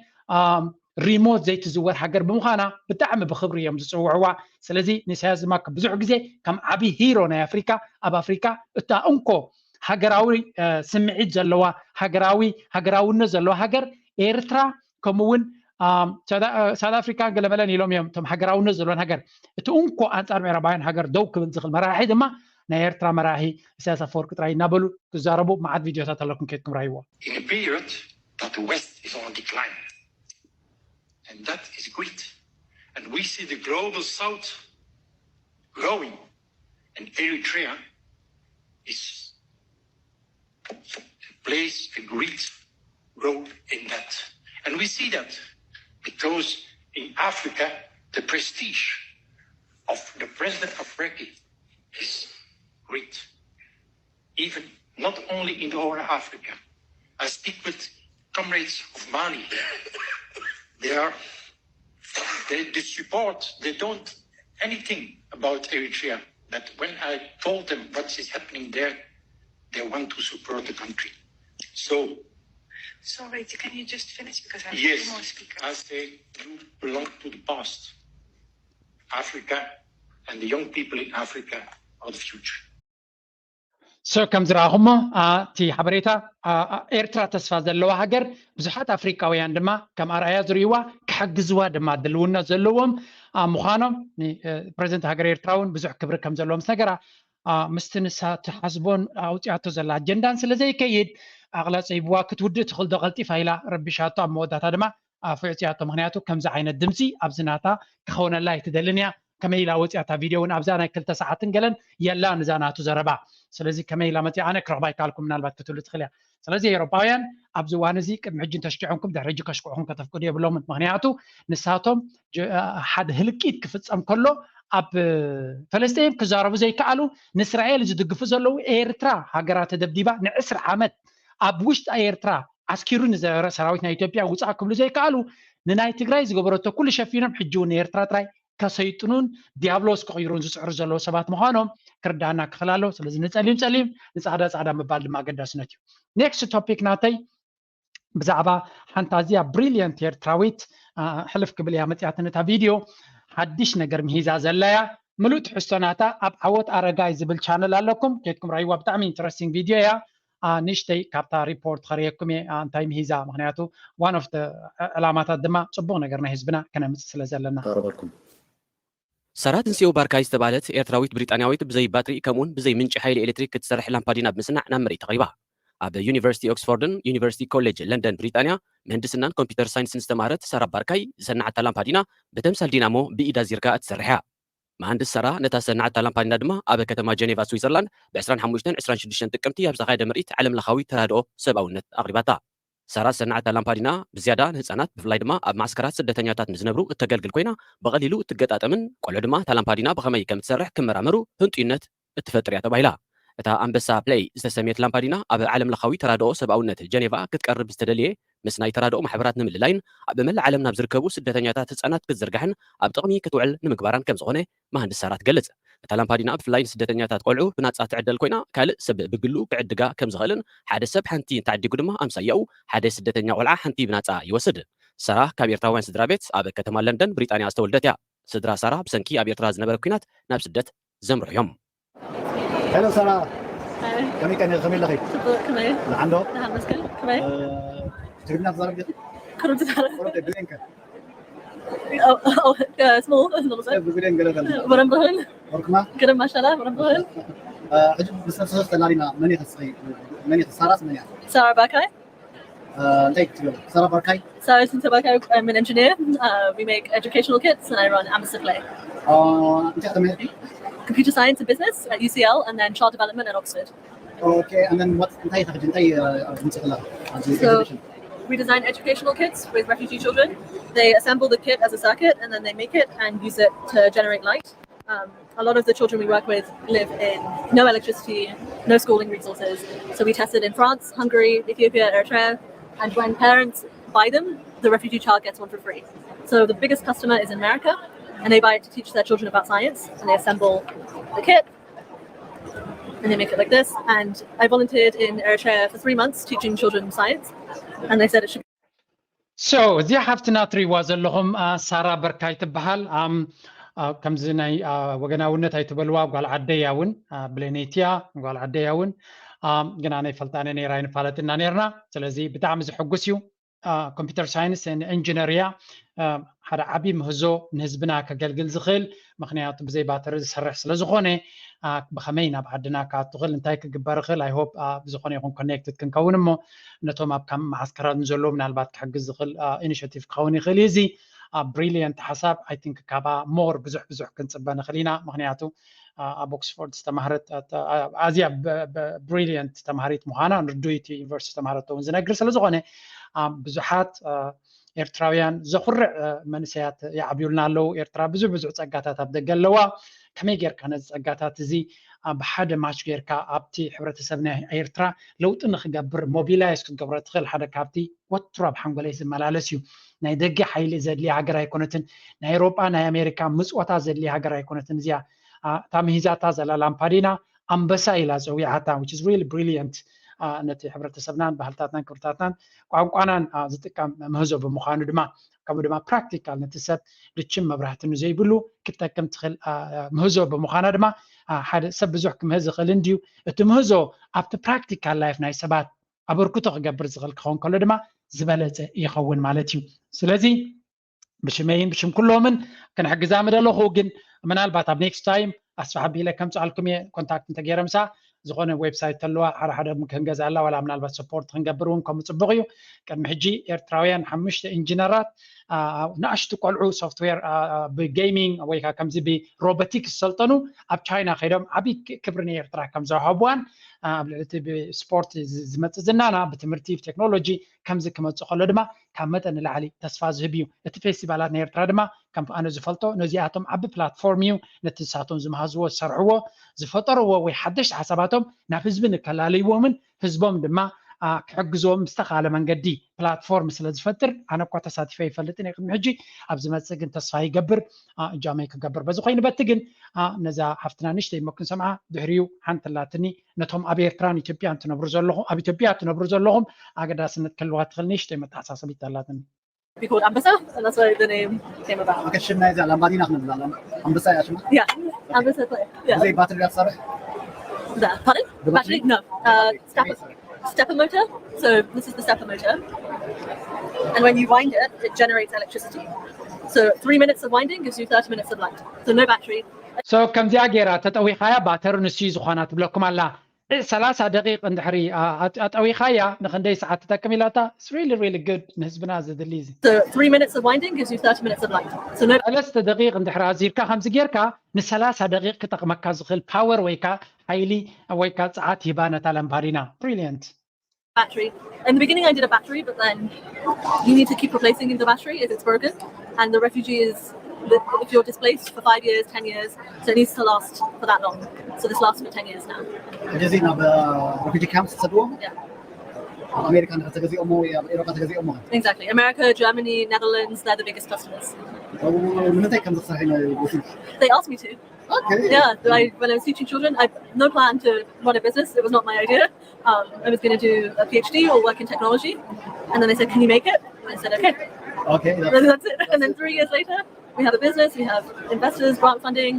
ሪሞት ዘይትዝወር ሃገር ብምዃና ብጣዕሚ ብክብሪ እዮም ዝፅውዕዋ። ስለዚ ንኢሳያስ ድማ ብዙሕ ግዜ ከም ዓብዪ ሂሮ ናይ ኣፍሪካ ኣብ ኣፍሪካ እታ እንኮ ሃገራዊ ስምዒት ዘለዋ ሃገራዊ ሃገራውነት ዘለዋ ሃገር ኤርትራ ከምኡ እውን ሳውት ኣፍሪካን ገለመለን ኢሎም እዮም እቶም ሃገራውነት ዘለዎን ሃገር እቲ እንኮ ኣንፃር ምዕራባውያን ሃገር ደው ክብል ዝኽእል መራሒ ድማ ናይ ኤርትራ መራሒ ኢሳያስ ኣፈወርቂ ጥራይ እናበሉ ክዛረቡ መዓት ቪድዮታት ኣለኩም ከይድኩም ራይዎ። In a period that the West is on decline. And that is great. And we see the global South growing. And Eritrea is plays a great role in that. And we see that because in Africa, the prestige of the president of Afwerki is great. Even not only in the Horn of Africa. I speak with comrades of Mali. They are they, they support, they don't anything about Eritrea. But when I told them what is happening there, they want to support the country. So Sorry, can you just finish because I have yes, two more speakers. I say you belong to the past. Africa and the young people in Africa are the future. So ከም ዝረኣኹሞ እቲ ሓበሬታ ኤርትራ ተስፋ ዘለዋ ሃገር ብዙሓት ኣፍሪካውያን ድማ ከም ኣርኣያ ዝርእይዋ ክሕግዝዋ ድማ ድልውነት ዘለዎም ምዃኖም ፕሬዚደንት ሃገር ኤርትራ እውን ብዙሕ ክብሪ ከም ዘለዎም ዝነገራ ምስቲ ንሳ ትሓስቦን ኣውፅኣቶ ዘላ ኣጀንዳን ስለ ዘይከይድ ኣቕላፀይብዋ ክትውድእ ትኽእል ዶ ቀልጢፋ ኢላ ረቢሻቶ ኣብ መወዳእታ ድማ ኣፍዕፅያቶ ምክንያቱ ከምዚ ዓይነት ድምፂ ኣብዚ ናታ ክኸውነላ ኣይትደልን እያ። ከመይ ኢላ ወፂኣታ ቪድዮ እውን ኣብዛ ናይ ክልተ ሰዓትን ገለን የላ ንዛ ናቱ ዘረባ ስለዚ ከመይ ኢላ መፂ ኣነ ክረኽባ ይከኣልኩም ምናልባት ክትብሉ ትኽእል እያ። ስለዚ ኤውሮፓውያን ኣብዚ እዋን እዚ ቅድሚ ሕጂ እንተሽኪዖምኩም ድሕሪ ሕጂ ከሽክዕኹም ከተፍቅዱ የብሎምን። ምክንያቱ ንሳቶም ሓደ ህልቂት ክፍፀም ከሎ ኣብ ፈለስጢን ክዛረቡ ዘይከኣሉ ንእስራኤል ዝድግፉ ዘለዉ ኤርትራ ሃገራ ተደብዲባ ንዕስራ ዓመት ኣብ ውሽጢ ኤርትራ ዓስኪሩ ንዝነበረ ሰራዊት ናይ ኢትዮጵያ ውፃእ ክብሉ ዘይከኣሉ ንናይ ትግራይ ዝገበረቶ ኩሉ ሸፊኖም ሕጂ እውን ንኤርትራ ጥራይ ከሰይጥኑን ዲያብሎስ ክቕይሩን ዝፅዕሩ ዘለዉ ሰባት ምዃኖም ክርዳና ክኽእል ኣለዎ። ስለዚ ንፀሊም ፀሊም ንፃዕዳ ፃዕዳ ምባል ድማ ኣገዳስነት እዩ። ኔክስት ቶፒክ ናተይ ብዛዕባ ሓንቲ ኣዝያ ብሪልየንት ኤርትራዊት ሕልፍ ክብል እያ መፅያትኒ እታ ቪድዮ ሓድሽ ነገር ምሂዛ ዘላ እያ። ምሉእ ትሕዝቶ ናታ ኣብ ዓወት ኣረጋይ ዝብል ቻነል ኣለኩም ከድኩም ራይዋ ብጣዕሚ ኢንትረስቲንግ ቪድዮ እያ። ንእሽተይ ካብታ ሪፖርት ከርእየኩም እየ እንታይ ምሂዛ ምክንያቱ ዋን ኦፍ ዕላማታት ድማ ፅቡቅ ነገር ናይ ህዝብና ከነምፅእ ስለ ዘለና። ሳራ ትንሲኦ ባርካይ ዝተባህለት ኤርትራዊት ብሪጣንያዊት ብዘይ ባትሪ ከምኡውን ብዘይ ምንጪ ሓይሊ ኤሌክትሪክ ክትሰርሕ ላምፓዲና ብምስናዕ ናብ መሬት ተቕሪባ። ኣብ ዩኒቨርሲቲ ኦክስፎርድን ዩኒቨርሲቲ ኮሌጅ ለንደን ብሪጣንያ ምህንድስናን ኮምፒውተር ሳይንስን ዝተማህረት ሳራ ባርካይ ዝሰናዓታ ላምፓዲና ብተምሳል ዲናሞ ብኢዳ ዚርካ እትሰርሕ እያ። መሃንድስ ሳራ ነታ ዝሰናዓታ ላምፓዲና ድማ ኣብ ከተማ ጀኔቫ ስዊዘርላንድ ብ ዕስራን ሓሙሽተን ዕስራን ሽዱሽተን ጥቅምቲ ኣብ ዝተኻየደ ምርኢት ዓለም ለኻዊ ተራድኦ ሰብኣውነት ኣቕሪባታ። ሳራ ዝሰናዓታ ላምፓዲና ብዝያዳ ንህፃናት ብፍላይ ድማ ኣብ ማዕስከራት ስደተኛታት ንዝነብሩ እተገልግል ኮይና ብቐሊሉ እትገጣጠምን ቆልዑ ድማ እታ ላምፓዲና ብኸመይ ከም እትሰርሕ ክመራመሩ ህንጡይነት እትፈጥር እያ ተባሂላ። እታ ኣንበሳ ፕለይ ዝተሰምየት ላምፓዲና ኣብ ዓለም ለኻዊ ተራድኦ ሰብኣውነት ጀኔቫ ክትቀርብ ዝተደልየ ምስ ናይ ተራድኦ ማሕበራት ንምልላይን ኣብ መላእ ዓለም ናብ ዝርከቡ ስደተኛታት ህፃናት ክትዝርጋሕን ኣብ ጥቕሚ ክትውዕል ንምግባራን ከም ዝኾነ መሃንድስ ሳራ ትገልጽ። እታ ላምፓዲና ብፍላይ ንስደተኛታት ቆልዑ ብናጻ ትዕደል ኮይና ካልእ ሰብ ብግሉ ክዕድጋ ከም ዝኽእልን ሓደ ሰብ ሓንቲ እንተዓዲጉ ድማ ኣምሳያኡ ሓደ ስደተኛ ቆልዓ ሓንቲ ብናጻ ይወስድ። ሳራ ካብ ኤርትራውያን ስድራ ቤት ኣብ ከተማ ለንደን ብሪጣንያ ዝተወልደት እያ። ስድራ ሳራ ብሰንኪ ኣብ ኤርትራ ዝነበረ ኲናት ናብ ስደት ዘምርሑ እዮም። ሄሎ ሳራ፣ ከመይ ቀኒ ከመይ ኣለኺ? ጽቡቅ ከመይ ንዓንዶ ደሓን መስገን ከመይ ትግርኛ ትዛረብ ዲኺ? ክሩብ ትዛረብ ቁሩብ ብሌንከ ስሙ ንቕጽል ብሌን ገለ ተለ ወረም ብህል ወርክማ ግርም ማሻላ ወረም ብህል ሕጂ ምስ ነብስኺ ተላሊና መን ኢኺ እስኺ? መን ኢኺ? ሳራስ መን እያ? ሳራ ባካይ እንታይ ክትብል? ሳራ ባርካይ ሳራ ስንተ ባካይ I'm an engineer. Uh, we make educational kits and I run Amber Supply. እንታይ ተማሂርኪ? Computer science and business at U C L and then child development at Oxford. Okay, and then what እንታይ ኢኺ ሕጂ እንታይ ኣምጽእላ? So we design educational kits with refugee children. They assemble the kit as a circuit and then they make it and use it to generate light. Um, a lot of the children we work with live in no electricity, no schooling resources. So we tested in France, Hungary, Ethiopia, Eritrea, and when parents buy them, the refugee child gets one for free. So the biggest customer is in America, and they buy it to teach their children about science, and they assemble the kit, and they make it like this. And I volunteered in Eritrea for three months teaching children science, and they said it should So እዚኣ ሓፍትና ትሪዋ ዘለኹም ሳራ በርካይ ትበሃል። ከምዚ ናይ ወገናውነት ኣይትበልዋ፣ ጓል ዓደይ እያ እውን፣ ብሌነይትያ ጓል ዓደይ እያ እውን። ግና ናይ ፈልጣነ ነይራ ኣይንፋለጥና ነርና። ስለዚ ብጣዕሚ ዝሕጉስ እዩ። ኮምፒተር ሳይንስ ኢንጂነር እያ። ሓደ ዓብዪ ምህዞ ንህዝብና ከገልግል ዝኽእል፣ ምክንያቱ ብዘይ ባተሪ ዝሰርሕ ስለ ዝኾነ። ብኸመይ ናብ ዓድና ክኣቱ ክእል፣ እንታይ ክግበር ክእል? I hope ብዝኾነ ይኹን ኮኔክትድ ክንከውን እሞ ነቶም ኣብ ካም መዓስከራት ንዘለዉ ምናልባት ክሕግዝ ዝኽእል ኢኒሽቲቭ ክኸውን ይኽእል እዩ። እዚ ብሪሊየንት ሓሳብ። I think ካባ ሞር ብዙሕ ብዙሕ ክንፅበ ንኽእል ኢና። ምክንያቱ ኣብ ኦክስፎርድ ዝተማህረት ኣዝያ ብሪሊየንት ተማሃሪት ምዃና ንርዱይቲ ዩኒቨርሲቲ ዝተማሃረቶ እውን ዝነግር ስለ ዝኾነ ብዙሓት ኤርትራውያን ዘኹርዕ መንእሰያት ይዓብዩልና ኣለዉ። ኤርትራ ብዙሕ ብዙሕ ጸጋታት ኣብ ደገ ኣለዋ። ከመይ ጌርካ ነዚ ጸጋታት እዚ ብሓደ ማች ጌርካ ኣብቲ ሕብረተሰብ ናይ ኤርትራ ለውጢ ንክገብር ሞቢላይዝ ክትገብሮ ትኽእል ሓደ ካብቲ ወትሩ ኣብ ሓንጎለይ ዝመላለስ እዩ። ናይ ደገ ሓይሊ ዘድልያ ሃገር ኣይኮነትን። ናይ ኤውሮጳ ናይ ኣሜሪካ ምጽወታ ዘድልያ ሃገር ኣይኮነትን። እዚኣ እታ ምሂዛታ ዘላ ላምፓዲና ኣንበሳ ኢላ ጸዊዓታ which is really brilliant። ነቲ ሕብረተሰብናን ባህልታትናን ክብርታትናን ቋንቋናን ዝጥቀም ምህዞ ብምዃኑ ድማ ከምኡ ድማ ፕራክቲካል ነቲ ሰብ ልችን መብራህቲ ንዘይብሉ ክትጠቅም ትኽእል ምህዞ ብምዃና ድማ ሓደ ሰብ ብዙሕ ክምህዝ ይኽእል እንድዩ። እቲ ምህዞ ኣብቲ ፕራክቲካል ላይፍ ናይ ሰባት ኣበርክቶ ክገብር ዝኽእል ክኸውን ከሎ ድማ ዝበለፀ ይኸውን ማለት እዩ። ስለዚ ብሽመይን ብሽም ኩሎምን ክንሕግዛ ምደለኹ። ግን ምናልባት ኣብ ኔክስት ታይም ኣስፋሕ ኣቢለ ከምፅኣልኩም እየ። ኮንታክት እንተገይረ ምሳ ዝኾነ ዌብሳይት ተለዋ ሓደ ሓደ ክንገዝኣላ ዋላ ምናልባት ሰፖርት ክንገብር እውን ከምኡ ፅቡቕ እዩ። ቅድሚ ሕጂ ኤርትራውያን ሓሙሽተ ኢንጂነራት ንኣሽቱ ቆልዑ ሶፍትዌር ብጌሚንግ ወይ ከዓ ከምዚ ብሮቦቲክስ ዝሰልጠኑ ኣብ ቻይና ከይዶም ዓብዪ ክብሪ ንኤርትራ ከም ዘውሃብዋን ኣብ ልዕሊ እቲ ብስፖርት ዝመፅእ ዝናና ብትምህርቲ ብቴክኖሎጂ ከምዚ ክመፅእ ከሎ ድማ ካብ መጠን ንላዕሊ ተስፋ ዝህብ እዩ። እቲ ፌስቲቫላት ናይ ኤርትራ ድማ ከም ኣነ ዝፈልጦ ነዚኣቶም ዓቢ ፕላትፎርም እዩ። ነቲ ንሳቶም ዝመሃዝዎ ዝሰርሕዎ ዝፈጠርዎ ወይ ሓደሽቲ ሓሳባቶም ናብ ህዝቢ ንከላለይዎምን ህዝቦም ድማ ክሕግዝዎም ብዝተኻለ መንገዲ ፕላትፎርም ስለ ዝፈጥር ኣነ እኳ ተሳቲፈ ይፈልጥን እየ ቅድሚ ሕጂ። ኣብ ዝመፅእ ግን ተስፋ ይገብር እጃመይ ክገብር በዚ ኮይኑ በቲ ግን ነዛ ሓፍትና ንሽተይ እሞ ክንሰምዓ ድሕሪኡ ሓንቲ ኣላትኒ ነቶም ኣብ ኤርትራን ኢትዮጵያን ትነብሩ ዘለኹም ኣብ ኢትዮጵያ ትነብሩ ዘለኹም ኣገዳስነት ክህልዋ ትኽእል ንሽተይ መተሓሳሰቢት ኣላትኒ። Be called Ambassa, and that's where the name came about. Okay, ሽም ናይዛ ላምባዲና ክንብላ ኣንበሳ እያ ሽማ። Yeah, Ambassa. Yeah. ብዘይ ባትሪ እያ ትሰርሕ? That, pardon? The Battery? No. Uh, stepper, stepper motor. So this is the stepper motor. And when you wind it, it generates electricity. So three minutes of winding gives you thirty minutes of light. So no battery. So ከምዚኣ ገይራ ተጠዊኻያ ባተሪ ንሱ እዩ ዝኾና ትብለኩም ኣላ። ሰላሳ ደቂቕ እንድሕሪ ኣጠዊኻያ ንክንደይ ሰዓት ትጠቅም ኢላታ? It's really really good ንህዝብና ዘድሊ እዚ። So three minutes of winding gives you thirty minutes of light. So no ሰለስተ ደቂቕ እንድሕሪ ኣዚርካ ከምዚ ጌርካ ንሰላሳ ደቂቕ ክጠቕመካ ዝኽእል ፓወር ወይካ ሓይሊ ወይካ ጸዓት ሂባ ነታ ላምፓዲና። Brilliant። Battery. In the beginning, I did a battery, but then you need to keep replacing the battery if it's broken. And the refugee is, if you're displaced for five years, ten years, so it needs to last for that long. So this lasts for ten years now. ሕጂ ናብ ሪፊጂ ካምፕ ዝሰድዎም Yeah. ኣብ ኣሜሪካ ንክተገዚኦሞ ወይ ኣብ ኤሮፓ ተገዚኦሞ Exactly. America, Germany, Netherlands, they're the biggest customers. ንምንታይ ከም ዝሰርሒ ነው ወሲድ They asked me to. Yeah, I, when I was teaching children, I had no plan to run a business. It was not my idea. Um, I was going to do a PhD or work in technology. And then they said, "Can you make it?" I said, "Okay." Okay, And that's it. And then three years later, we have a business, we have investors, grant funding.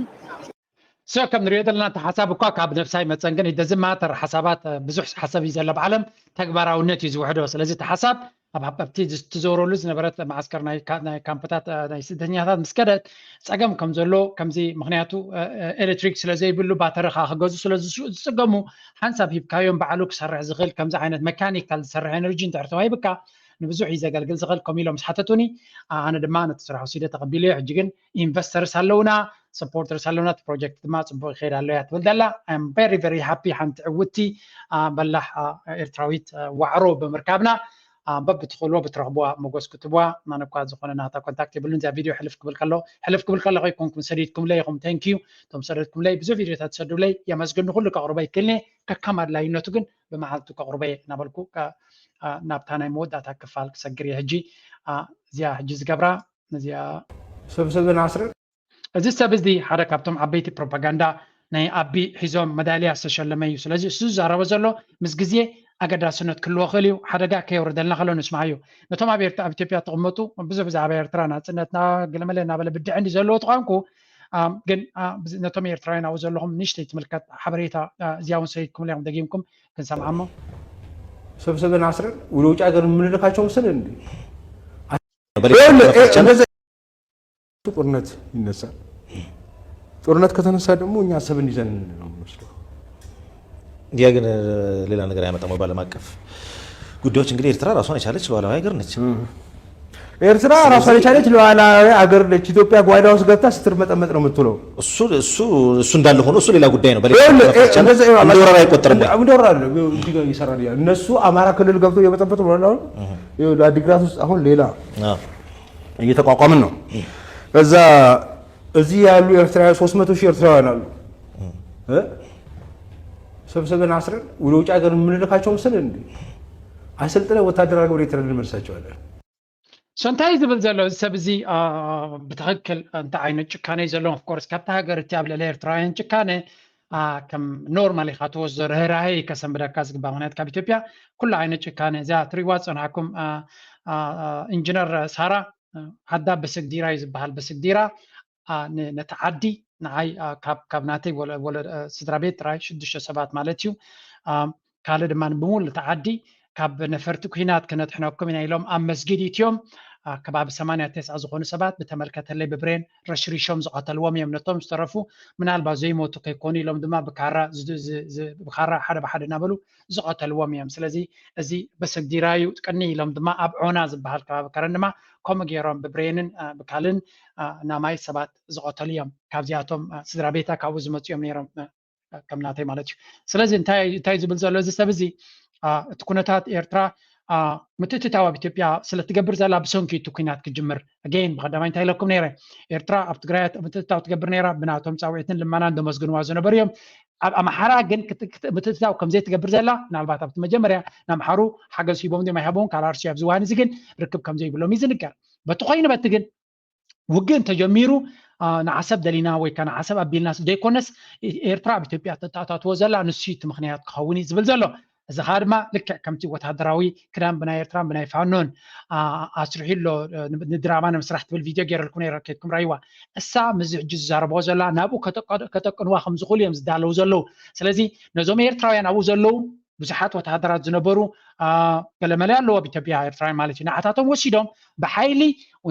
So ከም ንሪኦ ዘለና እቲ ሓሳብ እኳ ካብ ነብሳይ መፀን ግን it doesn't matter ሓሳባት ብዙሕ ሓሳብ እዩ ዘሎ ብዓለም ተግባራውነት እዩ ዝውሕዶ። ስለዚ እቲ ሓሳብ ኣብቲ ትዘውረሉ ዝነበረት ማዓስከር ናይ ካምፕታት ናይ ስደተኛታት ምስ ከደት ፀገም ከም ዘሎ ከምዚ ምክንያቱ ኤሌክትሪክ ስለ ዘይብሉ ባተሪ ከዓ ክገዙ ስለ ዝፅገሙ ሓንሳብ ሂብካዮም ባዕሉ ክሰርሕ ዝኽእል ከምዚ ዓይነት መካኒካል ዝሰርሕ ኤነርጂ እንድሕር ተዋሂብካ ንብዙሕ እዩ ዘገልግል ዝኽእል ከም ኢሎም ምስ ሓተቱኒ ኣነ ድማ ነቲ ስራሕ ወሲደ ተቐቢለዮ። ሕጂ ግን ኢንቨስተርስ ኣለውና፣ ሰፖርተርስ ኣለውና፣ እቲ ፕሮጀክት ድማ ፅቡቅ ይኸይድ ኣሎ እያ ትብል ዘላ። I'm very very happy ሓንቲ ዕውቲ በላሕ ኤርትራዊት ዋዕሮ ብምርካብና በብትኽእልዎ ብትረኽብዋ መጎስ ክትብዋ። ኣነ እኳ ዝኾነ ናታ ኮንታክት የብሉን። እዚኣ ቪድዮ ሕልፍ ክብል ከሎ ሕልፍ ክብል ከለኹ ኣይኮንኩም ሰዲድኩምለይ ኢኹም። Thank you እቶም ሰደድኩምለይ ብዙሕ ቪድዮታት ትሰዱለይ የመስግን። ንኩሉ ከቕርቦ ኣይክእልን እየ። ከከም ኣድላይነቱ ግን ብመዓልቱ ከቕርቦ እየ እናበልኩ ናብታ ናይ መወዳእታ ክፋል ክሰግር እየ ሕጂ። እዚኣ ሕጂ ዝገብራ እዚኣ ሰብሰብን ዓስርን እዚ ሰብ እዚ ሓደ ካብቶም ዓበይቲ ፕሮፓጋንዳ ናይ ኣቢ ሒዞም መዳልያ ዝተሸለመ እዩ። ስለዚ እሱ ዝዛረቦ ዘሎ ምስ ግዜ ኣገዳስነት ክህልዎ ክእል እዩ። ሓደጋ ከየውርደልና ከሎ ንስማዓዮ። ነቶም ኣብ ኤርትራ ኣብ ኢትዮጵያ ትቕመጡ ብዙሕ ብዛዕባ ኤርትራ ናጽነትና ገለመለ እናበለ ብድዐ እንዲ ዘለዎ ተቋንኩ ግን ነቶም ኤርትራውያን ኣብኡ ዘለኹም ንእሽተይ ትምልከት ሓበሬታ እዚኣ እውን ሰዲድኩምላ እዮም ደጊምኩም ክንሰምዓ እሞ ሰብሰበን ዓስረን ወደ ውጭ ሀገር የምንልካቸው ምስል እንዴ ጦርነት ይነሳል። ጦርነት ከተነሳ ደግሞ እኛ አሰብን ይዘን ነው የምንወስደው። ያ ግን ሌላ ነገር አያመጣም። በዓለም አቀፍ ጉዳዮች እንግዲህ ኤርትራ ራሷን የቻለች ሉዓላዊ ሀገር ነች። ኤርትራ ራሷን የቻለች ሉዓላዊ ሀገር ነች። ኢትዮጵያ ጓዳ ውስጥ ገብታ ስትርመጠመጥ ነው የምትውለው። እሱ እሱ እሱ እንዳለ ሆኖ እሱ ሌላ ጉዳይ ነው። በሌላ እንደ ወረራ አይቆጠርም ወይ? እንደ ወረራ ነው እዚህ ጋር እየሰራ ነው። እነሱ አማራ ክልል ገብተው እየበጠበጡ ነው አሁን። ይኸውልህ አዲግራት ውስጥ አሁን ሌላ እየተቋቋምን ነው። ከዛ እዚህ ያሉ ኤርትራውያን ሶስት መቶ ሺህ ኤርትራውያን አሉ። ሰብስበን አስረን ወደ ውጭ ሀገር የምንልካቸው ምስል እንዴ አሰልጥነ ወታደር አድርገን ወደ ኤርትራ እንመልሳቸዋለን። So እንታይ ዝብል ዘሎ እዚ ሰብ እዚ ብትክክል እንታይ ዓይነት ጭካነ እዩ ዘለዎም? Of course ካብቲ ሃገር እቲ ኣብ ልዕሊ ኤርትራውያን ጭካነ ከም ኖርማል ኢካ ትወስዶ ርህራሄ እዩ ከሰንብደካ ዝግባእ። ምክንያቱ ካብ ኢትዮጵያ ኩሉ ዓይነት ጭካነ እዚኣ ትሪዋ ዝፀንሓኩም ኢንጂነር ሳራ ዓዳ በስግዲራ እዩ ዝበሃል። በስግዲራ ነቲ ዓዲ ንዓይ ካብ ናተይ ስድራ ቤት ጥራይ ሽዱሽተ ሰባት ማለት እዩ ካልእ ድማ ብሙሉ እቲ ዓዲ ካብ ነፈርቲ ኩናት ክነድሕነኩም ኢና ኢሎም ኣብ መስጊድ ኢትዮም ከባቢ ሰማንያ ተስዓ ዝኾኑ ሰባት ብተመልከተለይ ብብሬን ረሽሪሾም ዝቐተልዎም እዮም። ነቶም ዝተረፉ ምናልባት ዘይሞቱ ከይኮኑ ኢሎም ድማ ብካራ ብካራ ሓደ ብሓደ እናበሉ ዝቐተልዎም እዮም። ስለዚ እዚ በሰግዲራ እዩ ቅኒ ኢሎም ድማ ኣብ ዖና ዝበሃል ከባቢ ከረን ድማ ከምኡ ገይሮም ብብሬንን ብካልን ናማይ ሰባት ዝቐተሉ እዮም። ካብዚኣቶም ስድራ ቤታ ካብኡ ዝመፁ እዮም ነይሮም ከም ናተይ ማለት እዩ። ስለዚ እንታይ እንታይ ዝብል ዘሎ እዚ ሰብ እዚ እቲ ኩነታት ኤርትራ ምትእትታው ኣብ ኢትዮጵያ ስለትገብር ዘላ ብሰንኪ እቲ ኩናት ክጅምር again ብቀዳማይ እንታይ ኢለኩም ነይረ ኤርትራ ኣብ ትግራይ ምትእትታው ትገብር ነይራ ብናቶም ፃውዒትን ልመናን ዘመስግንዋ ዝነበሩ እዮም። ኣብ ኣምሓራ ግን ምትእትታው ከምዘይ ትገብር ዘላ ምናልባት ኣብቲ መጀመርያ ንኣምሓሩ ሓገዝ ሂቦም ዲም ኣይሃቦም ካልኣርሲ ኣብዚ ዋን እዚ ግን ርክብ ከምዘይብሎም እዩ ዝንገር። በቲ ኮይኑ በቲ ግን ውግእ እንተጀሚሩ ንዓሰብ ደሊና ወይ ከዓ ንዓሰብ ኣቢልና ዘይኮነስ ኤርትራ ኣብ ኢትዮጵያ ተተኣታትዎ ዘላ ንሱ እቲ ምክንያት ክኸውን እዩ ዝብል ዘሎ። እዚ ከዓ ድማ ልክዕ ከምቲ ወታደራዊ ክዳን ብናይ ኤርትራን ብናይ ፋኖን ኣስርሑ ኣሎ ንድራማ ንምስራሕ ትብል ቪድዮ ገይረልኩም ነይረ ከይድኩም ራይዋ እሳ ምዚ ሕጂ ዝዛረብዎ ዘላ ናብኡ ከተቀንዋ ከም ዝኽእሉ እዮም ዝዳለዉ ዘለዉ። ስለዚ ነዞም ኤርትራውያን ኣብኡ ዘለዉ ብዙሓት ወታደራት ዝነበሩ ገለመለ ኣለዉ ኣብ ኢትዮጵያ ኤርትራውያን ማለት እዩ። ንዓታቶም ወሲዶም ብሓይሊ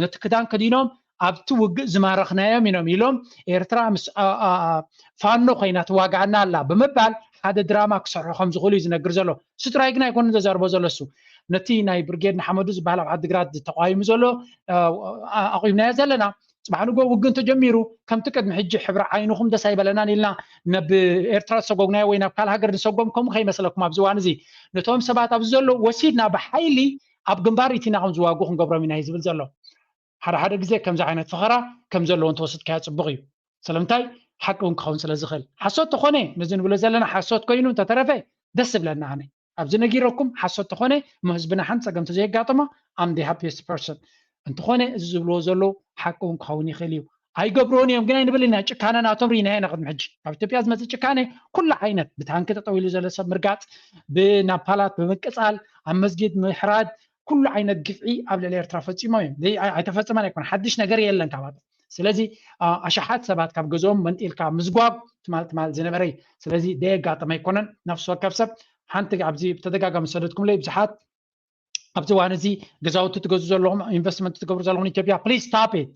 ነቲ ክዳን ከዲኖም ኣብቲ ውግእ ዝማረኽናዮም ኢኖም ኢሎም ኤርትራ ምስ ፋኖ ኮይና ትዋጋኣና ኣላ ብምባል ሓደ ድራማ ክሰርሑ ከም ዝኽእሉ እዩ ዝነግር ዘሎ። እሱ ጥራይ ግን ኣይኮነን ዘዛርቦ ዘሎ። እሱ ነቲ ናይ ብርጌድ ንሓመዱ ዝበሃል ኣብ ዓዲግራት ተቋይሙ ዘሎ ኣቑምናዮ ዘለና። ፅባሕ ንጎ ውግእ እንተጀሚሩ ከምቲ ቅድሚ ሕጂ ሕብሪ ዓይንኹም ደስ ኣይበለናን ኢልና ናብ ኤርትራ ዝሰጎግናዮ ወይ ናብ ካልእ ሃገር ንሰጎም ከምኡ ከይመስለኩም ኣብዚ እዋን እዚ ነቶም ሰባት ኣብዚ ዘለዉ ወሲድና ብሓይሊ ኣብ ግንባር ኢቲና ከም ዝዋጉ ክንገብሮም ኢና እዩ ዝብል ዘሎ። ሓደ ሓደ ግዜ ከምዚ ዓይነት ፈኸራ ከም ዘለዎ እንተወስድካዮ ፅቡቕ እዩ። ስለምንታይ ሓቂ እውን ክኸውን ስለ ዝኽእል ሓሶት ተኾነ ነዚ ንብሎ ዘለና ሓሶት ኮይኑ እንተተረፈ ደስ ዝብለና ኣነ ኣብዚ ነጊረኩም ሓሶት ተኾነ እሞ ህዝብና ሓንቲ ፀገም ተዘየጋጠሞ I'm the happiest person። እንተኾነ እዚ ዝብልዎ ዘለዉ ሓቂ እውን ክኸውን ይኽእል እዩ። ኣይገብርዎን እዮም ግን ኣይንብል ኢና። ጭካነ ናቶም ርኢናዮ ኢና ቅድሚ ሕጂ። ካብ ኢትዮጵያ ዝመፅእ ጭካነ ኩሉ ዓይነት ብታንኪ ጠጠው ኢሉ ዘሎ ሰብ ምርጋፅ፣ ብናፓላት ብምቅፃል፣ ኣብ መስጊድ ምሕራድ፣ ኩሉ ዓይነት ግፍዒ ኣብ ልዕሊ ኤርትራ ፈፂሞም እዮም። ኣይተፈፀመን ኣይኮነ ሓድሽ ነገር የለን ካብኣቶም። ስለዚ ኣሽሓት ሰባት ካብ ገዝኦም መንጢልካ ምዝጓብ ትማል ትማል ዝነበረ እዩ። ስለዚ ደየጋጠመ ኣይኮነን። ነፍሲ ወከፍ ሰብ ሓንቲ ኣብዚ ብተደጋጋሚ ዝሰደድኩምለይ ብዙሓት ኣብዚ እዋን እዚ ገዛውቲ ትገዙ ዘለኹም ኢንቨስትመንት ትገብሩ ዘለኹም ኢትዮጵያ please stop it,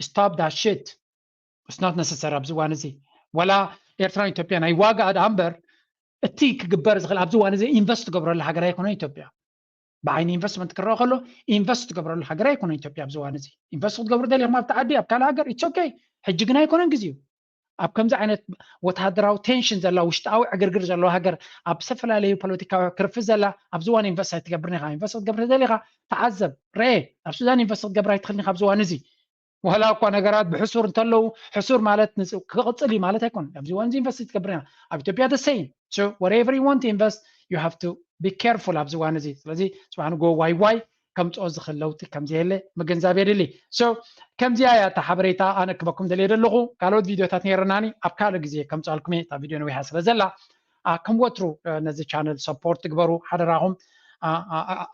stop that shit. It's not necessary ኣብዚ እዋን እዚ። ወላ ኤርትራን ኢትዮጵያን ኣይዋጋኣ ደኣ እምበር እቲ ክግበር ዝኽእል ኣብዚ እዋን እዚ ኢንቨስት ትገብረሉ ሃገር ኣይኮነን ኢትዮጵያ። ብዓይኒ ኢንቨስትመንት ክረአ ከሎ ኢንቨስት ትገብረሉ ሃገር ኣይኮነን ኢትዮጵያ ኣብዚ እዋን እዚ። ኢንቨስት ክትገብሩ ደሊኹም ኣብቲ ዓዲ ኣብ ካልእ ሃገር it's okay። ሕጂ ግን ኣይኮነን ግዜኡ። ኣብ ከምዚ ዓይነት ወተሃደራዊ ቴንሽን ዘላ ውሽጣዊ ዕግርግር ዘለዋ ሃገር ኣብ ዝተፈላለዩ ፖለቲካዊ ክርፊ ዘላ ኣብዚ እዋን ኢንቨስት ኣይትገብርን ኢኻ። ኢንቨስት ክትገብር ደሊኻ ተዓዘብ፣ ረኤ። ኣብ ሱዳን ኢንቨስት ክትገብር ኣይትኽእልን ኢኻ ኣብዚ እዋን እዚ። ዋላ እኳ ነገራት ብሕሱር እንተለዉ ሕሱር ማለት ክቕፅል እዩ ማለት ኣይኮነን። ኣብዚ እዋን እዚ ኢንቨስት ክትገብር ኢና ኣብ ኢትዮጵያ the same። So whatever you want to invest you have to be careful ኣብዚ እዋን እዚ። ስለዚ ፅባሕ ንጎ ዋይ ዋይ ከምፅኦ ዝኽእል ለውጢ ከምዘየለ ምግንዛብ የድሊ። So ከምዚኣ እያ እታ ሓበሬታ ኣነ ክበኩም ደልየ ዘለኹ። ካልኦት ቪድዮታት ነይረናኒ ኣብ ካልእ ግዜ ከምፅኣልኩም እየ። እታ ቪድዮ ነዊሓ ስለ ዘላ ከም ወትሩ ነዚ ቻነል ሰፖርት ትግበሩ ሓደራኹም።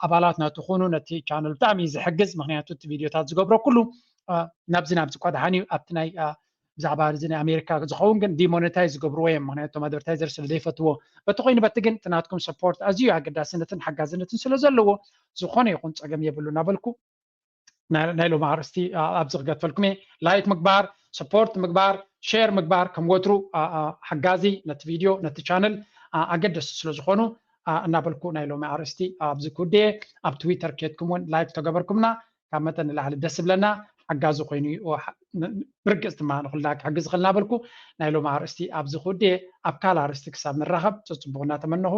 ኣባላት ናቱ ኩኑ። ነቲ ቻነል ብጣዕሚ እዩ ዝሕግዝ። ምክንያቱ እቲ ቪድዮታት ዝገብሮ ኩሉ ናብዚ ናብዚ እኳ ደሓን እዩ። ኣብቲ ናይ ብዛዕባ እዚ ናይ ኣሜሪካ ዝኸውን ግን ዲሞኔታይዝ ዝገብርዎ እዮም። ምክንያቱ ቶም ኣድቨርታይዘር ስለ ዘይፈትዎ። በቲ ኮይኑ በቲ ግን እቲ ናትኩም ሰፖርት ኣዝዩ ኣገዳስነትን ሓጋዝነትን ስለ ዘለዎ ዝኾነ ይኹን ፀገም የብሉ እናበልኩ ናይ ሎሚ ኣርእስቲ ኣብዚ ክገድፈልኩም እየ። ላይክ ምግባር፣ ሰፖርት ምግባር፣ ሼር ምግባር ከም ወትሩ ሓጋዚ ነቲ ቪድዮ ነቲ ቻነል ኣገደስቲ ስለ ዝኾኑ እናበልኩ ናይ ሎሚ ኣርእስቲ ኣብዚ ክውድየ። ኣብ ትዊተር ኬድኩም እውን ላይክ ተገበርኩምና ካብ መጠን ንላዕሊ ደስ ዝብለና ሓጋዚ ኮይኑ ብርግፅ ድማ ንኩልና ክሕግዝ ዝኽእል እናበልኩ ናይ ሎሚ ኣርእስቲ ኣብዚ ክውድየ። ኣብ ካልእ ኣርእስቲ ክሳብ ንራኸብ ፅፅቡቕ እናተመነኹ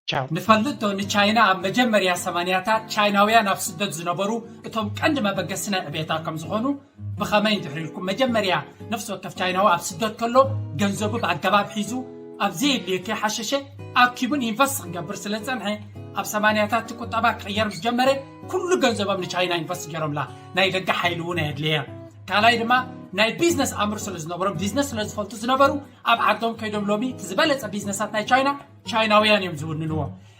ቻው። ንፈልጦ ንቻይና ኣብ መጀመርያ ሰማንያታት ቻይናውያን ኣብ ስደት ዝነበሩ እቶም ቀንዲ መበገሲ ናይ ዕቤታ ከም ዝኾኑ ብኸመይ እንድሕር ኢልኩም መጀመርያ ነፍሲ ወከፍ ቻይናዊ ኣብ ስደት ከሎ ገንዘቡ ብኣገባብ ሒዙ ኣብ ዘየድልዮ ከይሓሸሸ ኣኪቡን ኢንቨስት ክገብር ስለ ዝጸንሐ ኣብ ሰማንያታት እቲ ቁጠባ ክቕየር ምስ ጀመረ ኩሉ ገንዘቦም ንቻይና ኢንቨስት ገይሮምላ። ናይ ደገ ሓይሊ እውን ኣየድለየ። ካልኣይ ድማ ናይ ቢዝነስ ኣምር ስለ ዝነበሮም ቢዝነስ ስለ ዝፈልጡ ዝነበሩ ኣብ ዓዶም ከይዶም ሎሚ እቲ ዝበለጸ ቢዝነሳት ናይ ቻይና ቻይናውያን እዮም ዝውንንዎ።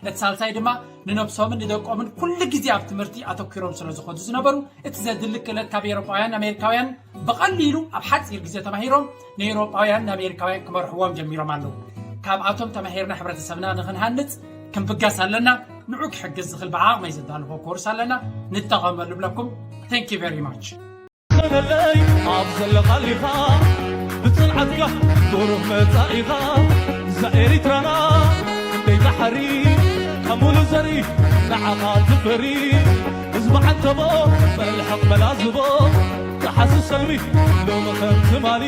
እቲ ሳልሳይ ድማ ንነብሶምን ንደቆምን ኩሉ ግዜ ኣብ ትምህርቲ ኣተኪሮም ስለ ዝኾኑ ዝነበሩ እቲ ዘድሊ ክእለት ካብ ኤሮጳውያን ኣሜሪካውያን ብቐሊሉ ኣብ ሓፂር ግዜ ተማሂሮም ንኤሮጳውያን ንኣሜሪካውያን ክመርሕዎም ጀሚሮም ኣለዉ። ካብኣቶም ተማሂርና ሕብረተሰብና ንክንሃንፅ ክንብገስ ኣለና። ንዑ ክሕግዝ ዝኽእል ብዓቕመይ ዘዳልኾ ኮርስ ኣለና ንጠቐመሉ ብለኩም። Thank you very much። መለይ ኣብ ዘለኻሊኻ ብፅንዓትካ ብሩህ መፃኢኻ እዛ ኤሪትራና እንደይ ባሕሪ ካብ ሙሉ ዘሪ ንዓኻ ትፈሪ ህዝቢ ዓንተቦ መልሕቕ መላዝቦ ተሓዚ ሰልሚ ሎሚ ከም ትማሊ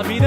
ኣሚነ